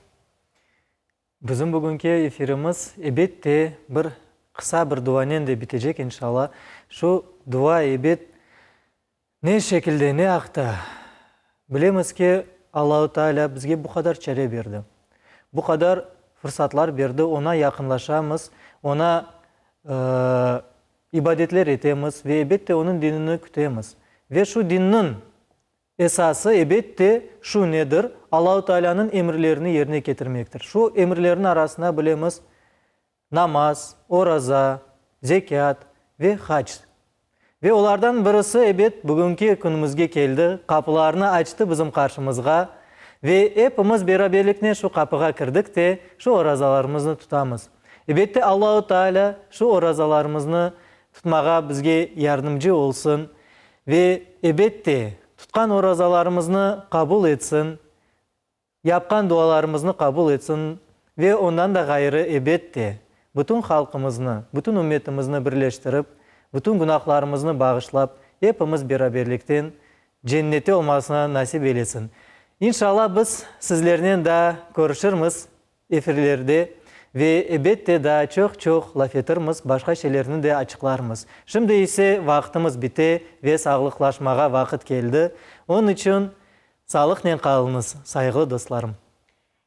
Bizim bugünki efirimiz, ebet de, bir qısa bir duanen de bitecek, inşalla. Şu dua, ebet, ne şekilde, ne aqta? Bilemiz ki, Allahu Teala bizge bu qadar çare berdi, bu qadar fırsatlar berdi, Oña yaqınlaşamız, Oña ibadetler etemiz ve, ebet de, Onıñ dinini kütemiz. Ve şu dinniñ Esası, ebet de, şu nedir, Allahu Tealânıñ emirlerini yerine ketirmektir. Şu emirlerniñ arasında bilemiz, namaz, oraza, zekât ve hac. Ve olardan birisi, ebet, bugünki künümizge keldi, qapılarını açtı bizim qarşımızğa ve epimiz beraberliknen şu qapığa kirdik de, şu orazalarımıznı tutamız. Ebet de, Allahu Tealâ şu orazalarımıznı tutmağa bizge yardımcı olsun Ve, ebet de, tutqan orazalarımıznı qabul etsin, yapqan dualarımıznı qabul etsin ve ondan da ğayrı, ebet de, bütün halqımıznı, bütün ümmetimizni birleştirip, bütün günahlarımıznı bağışlap, epimiz beraberlikten cennette olmasını nasip eylesin. İnşallah, biz sizlernen daa körüşirmiz. Efirlerde ve ebette daa çoq-çoq laf etirmiz, başqa şeylerni de açıqlarmız. Şimdi ise vaqtımız bite ve sağlıqlaşmağa vaqıt keldi. Onıñ içün sağlıqnen qalıñız, sayğılı dostlarım.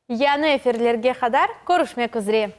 Yañı efirlerge qadar körüşmek üzre.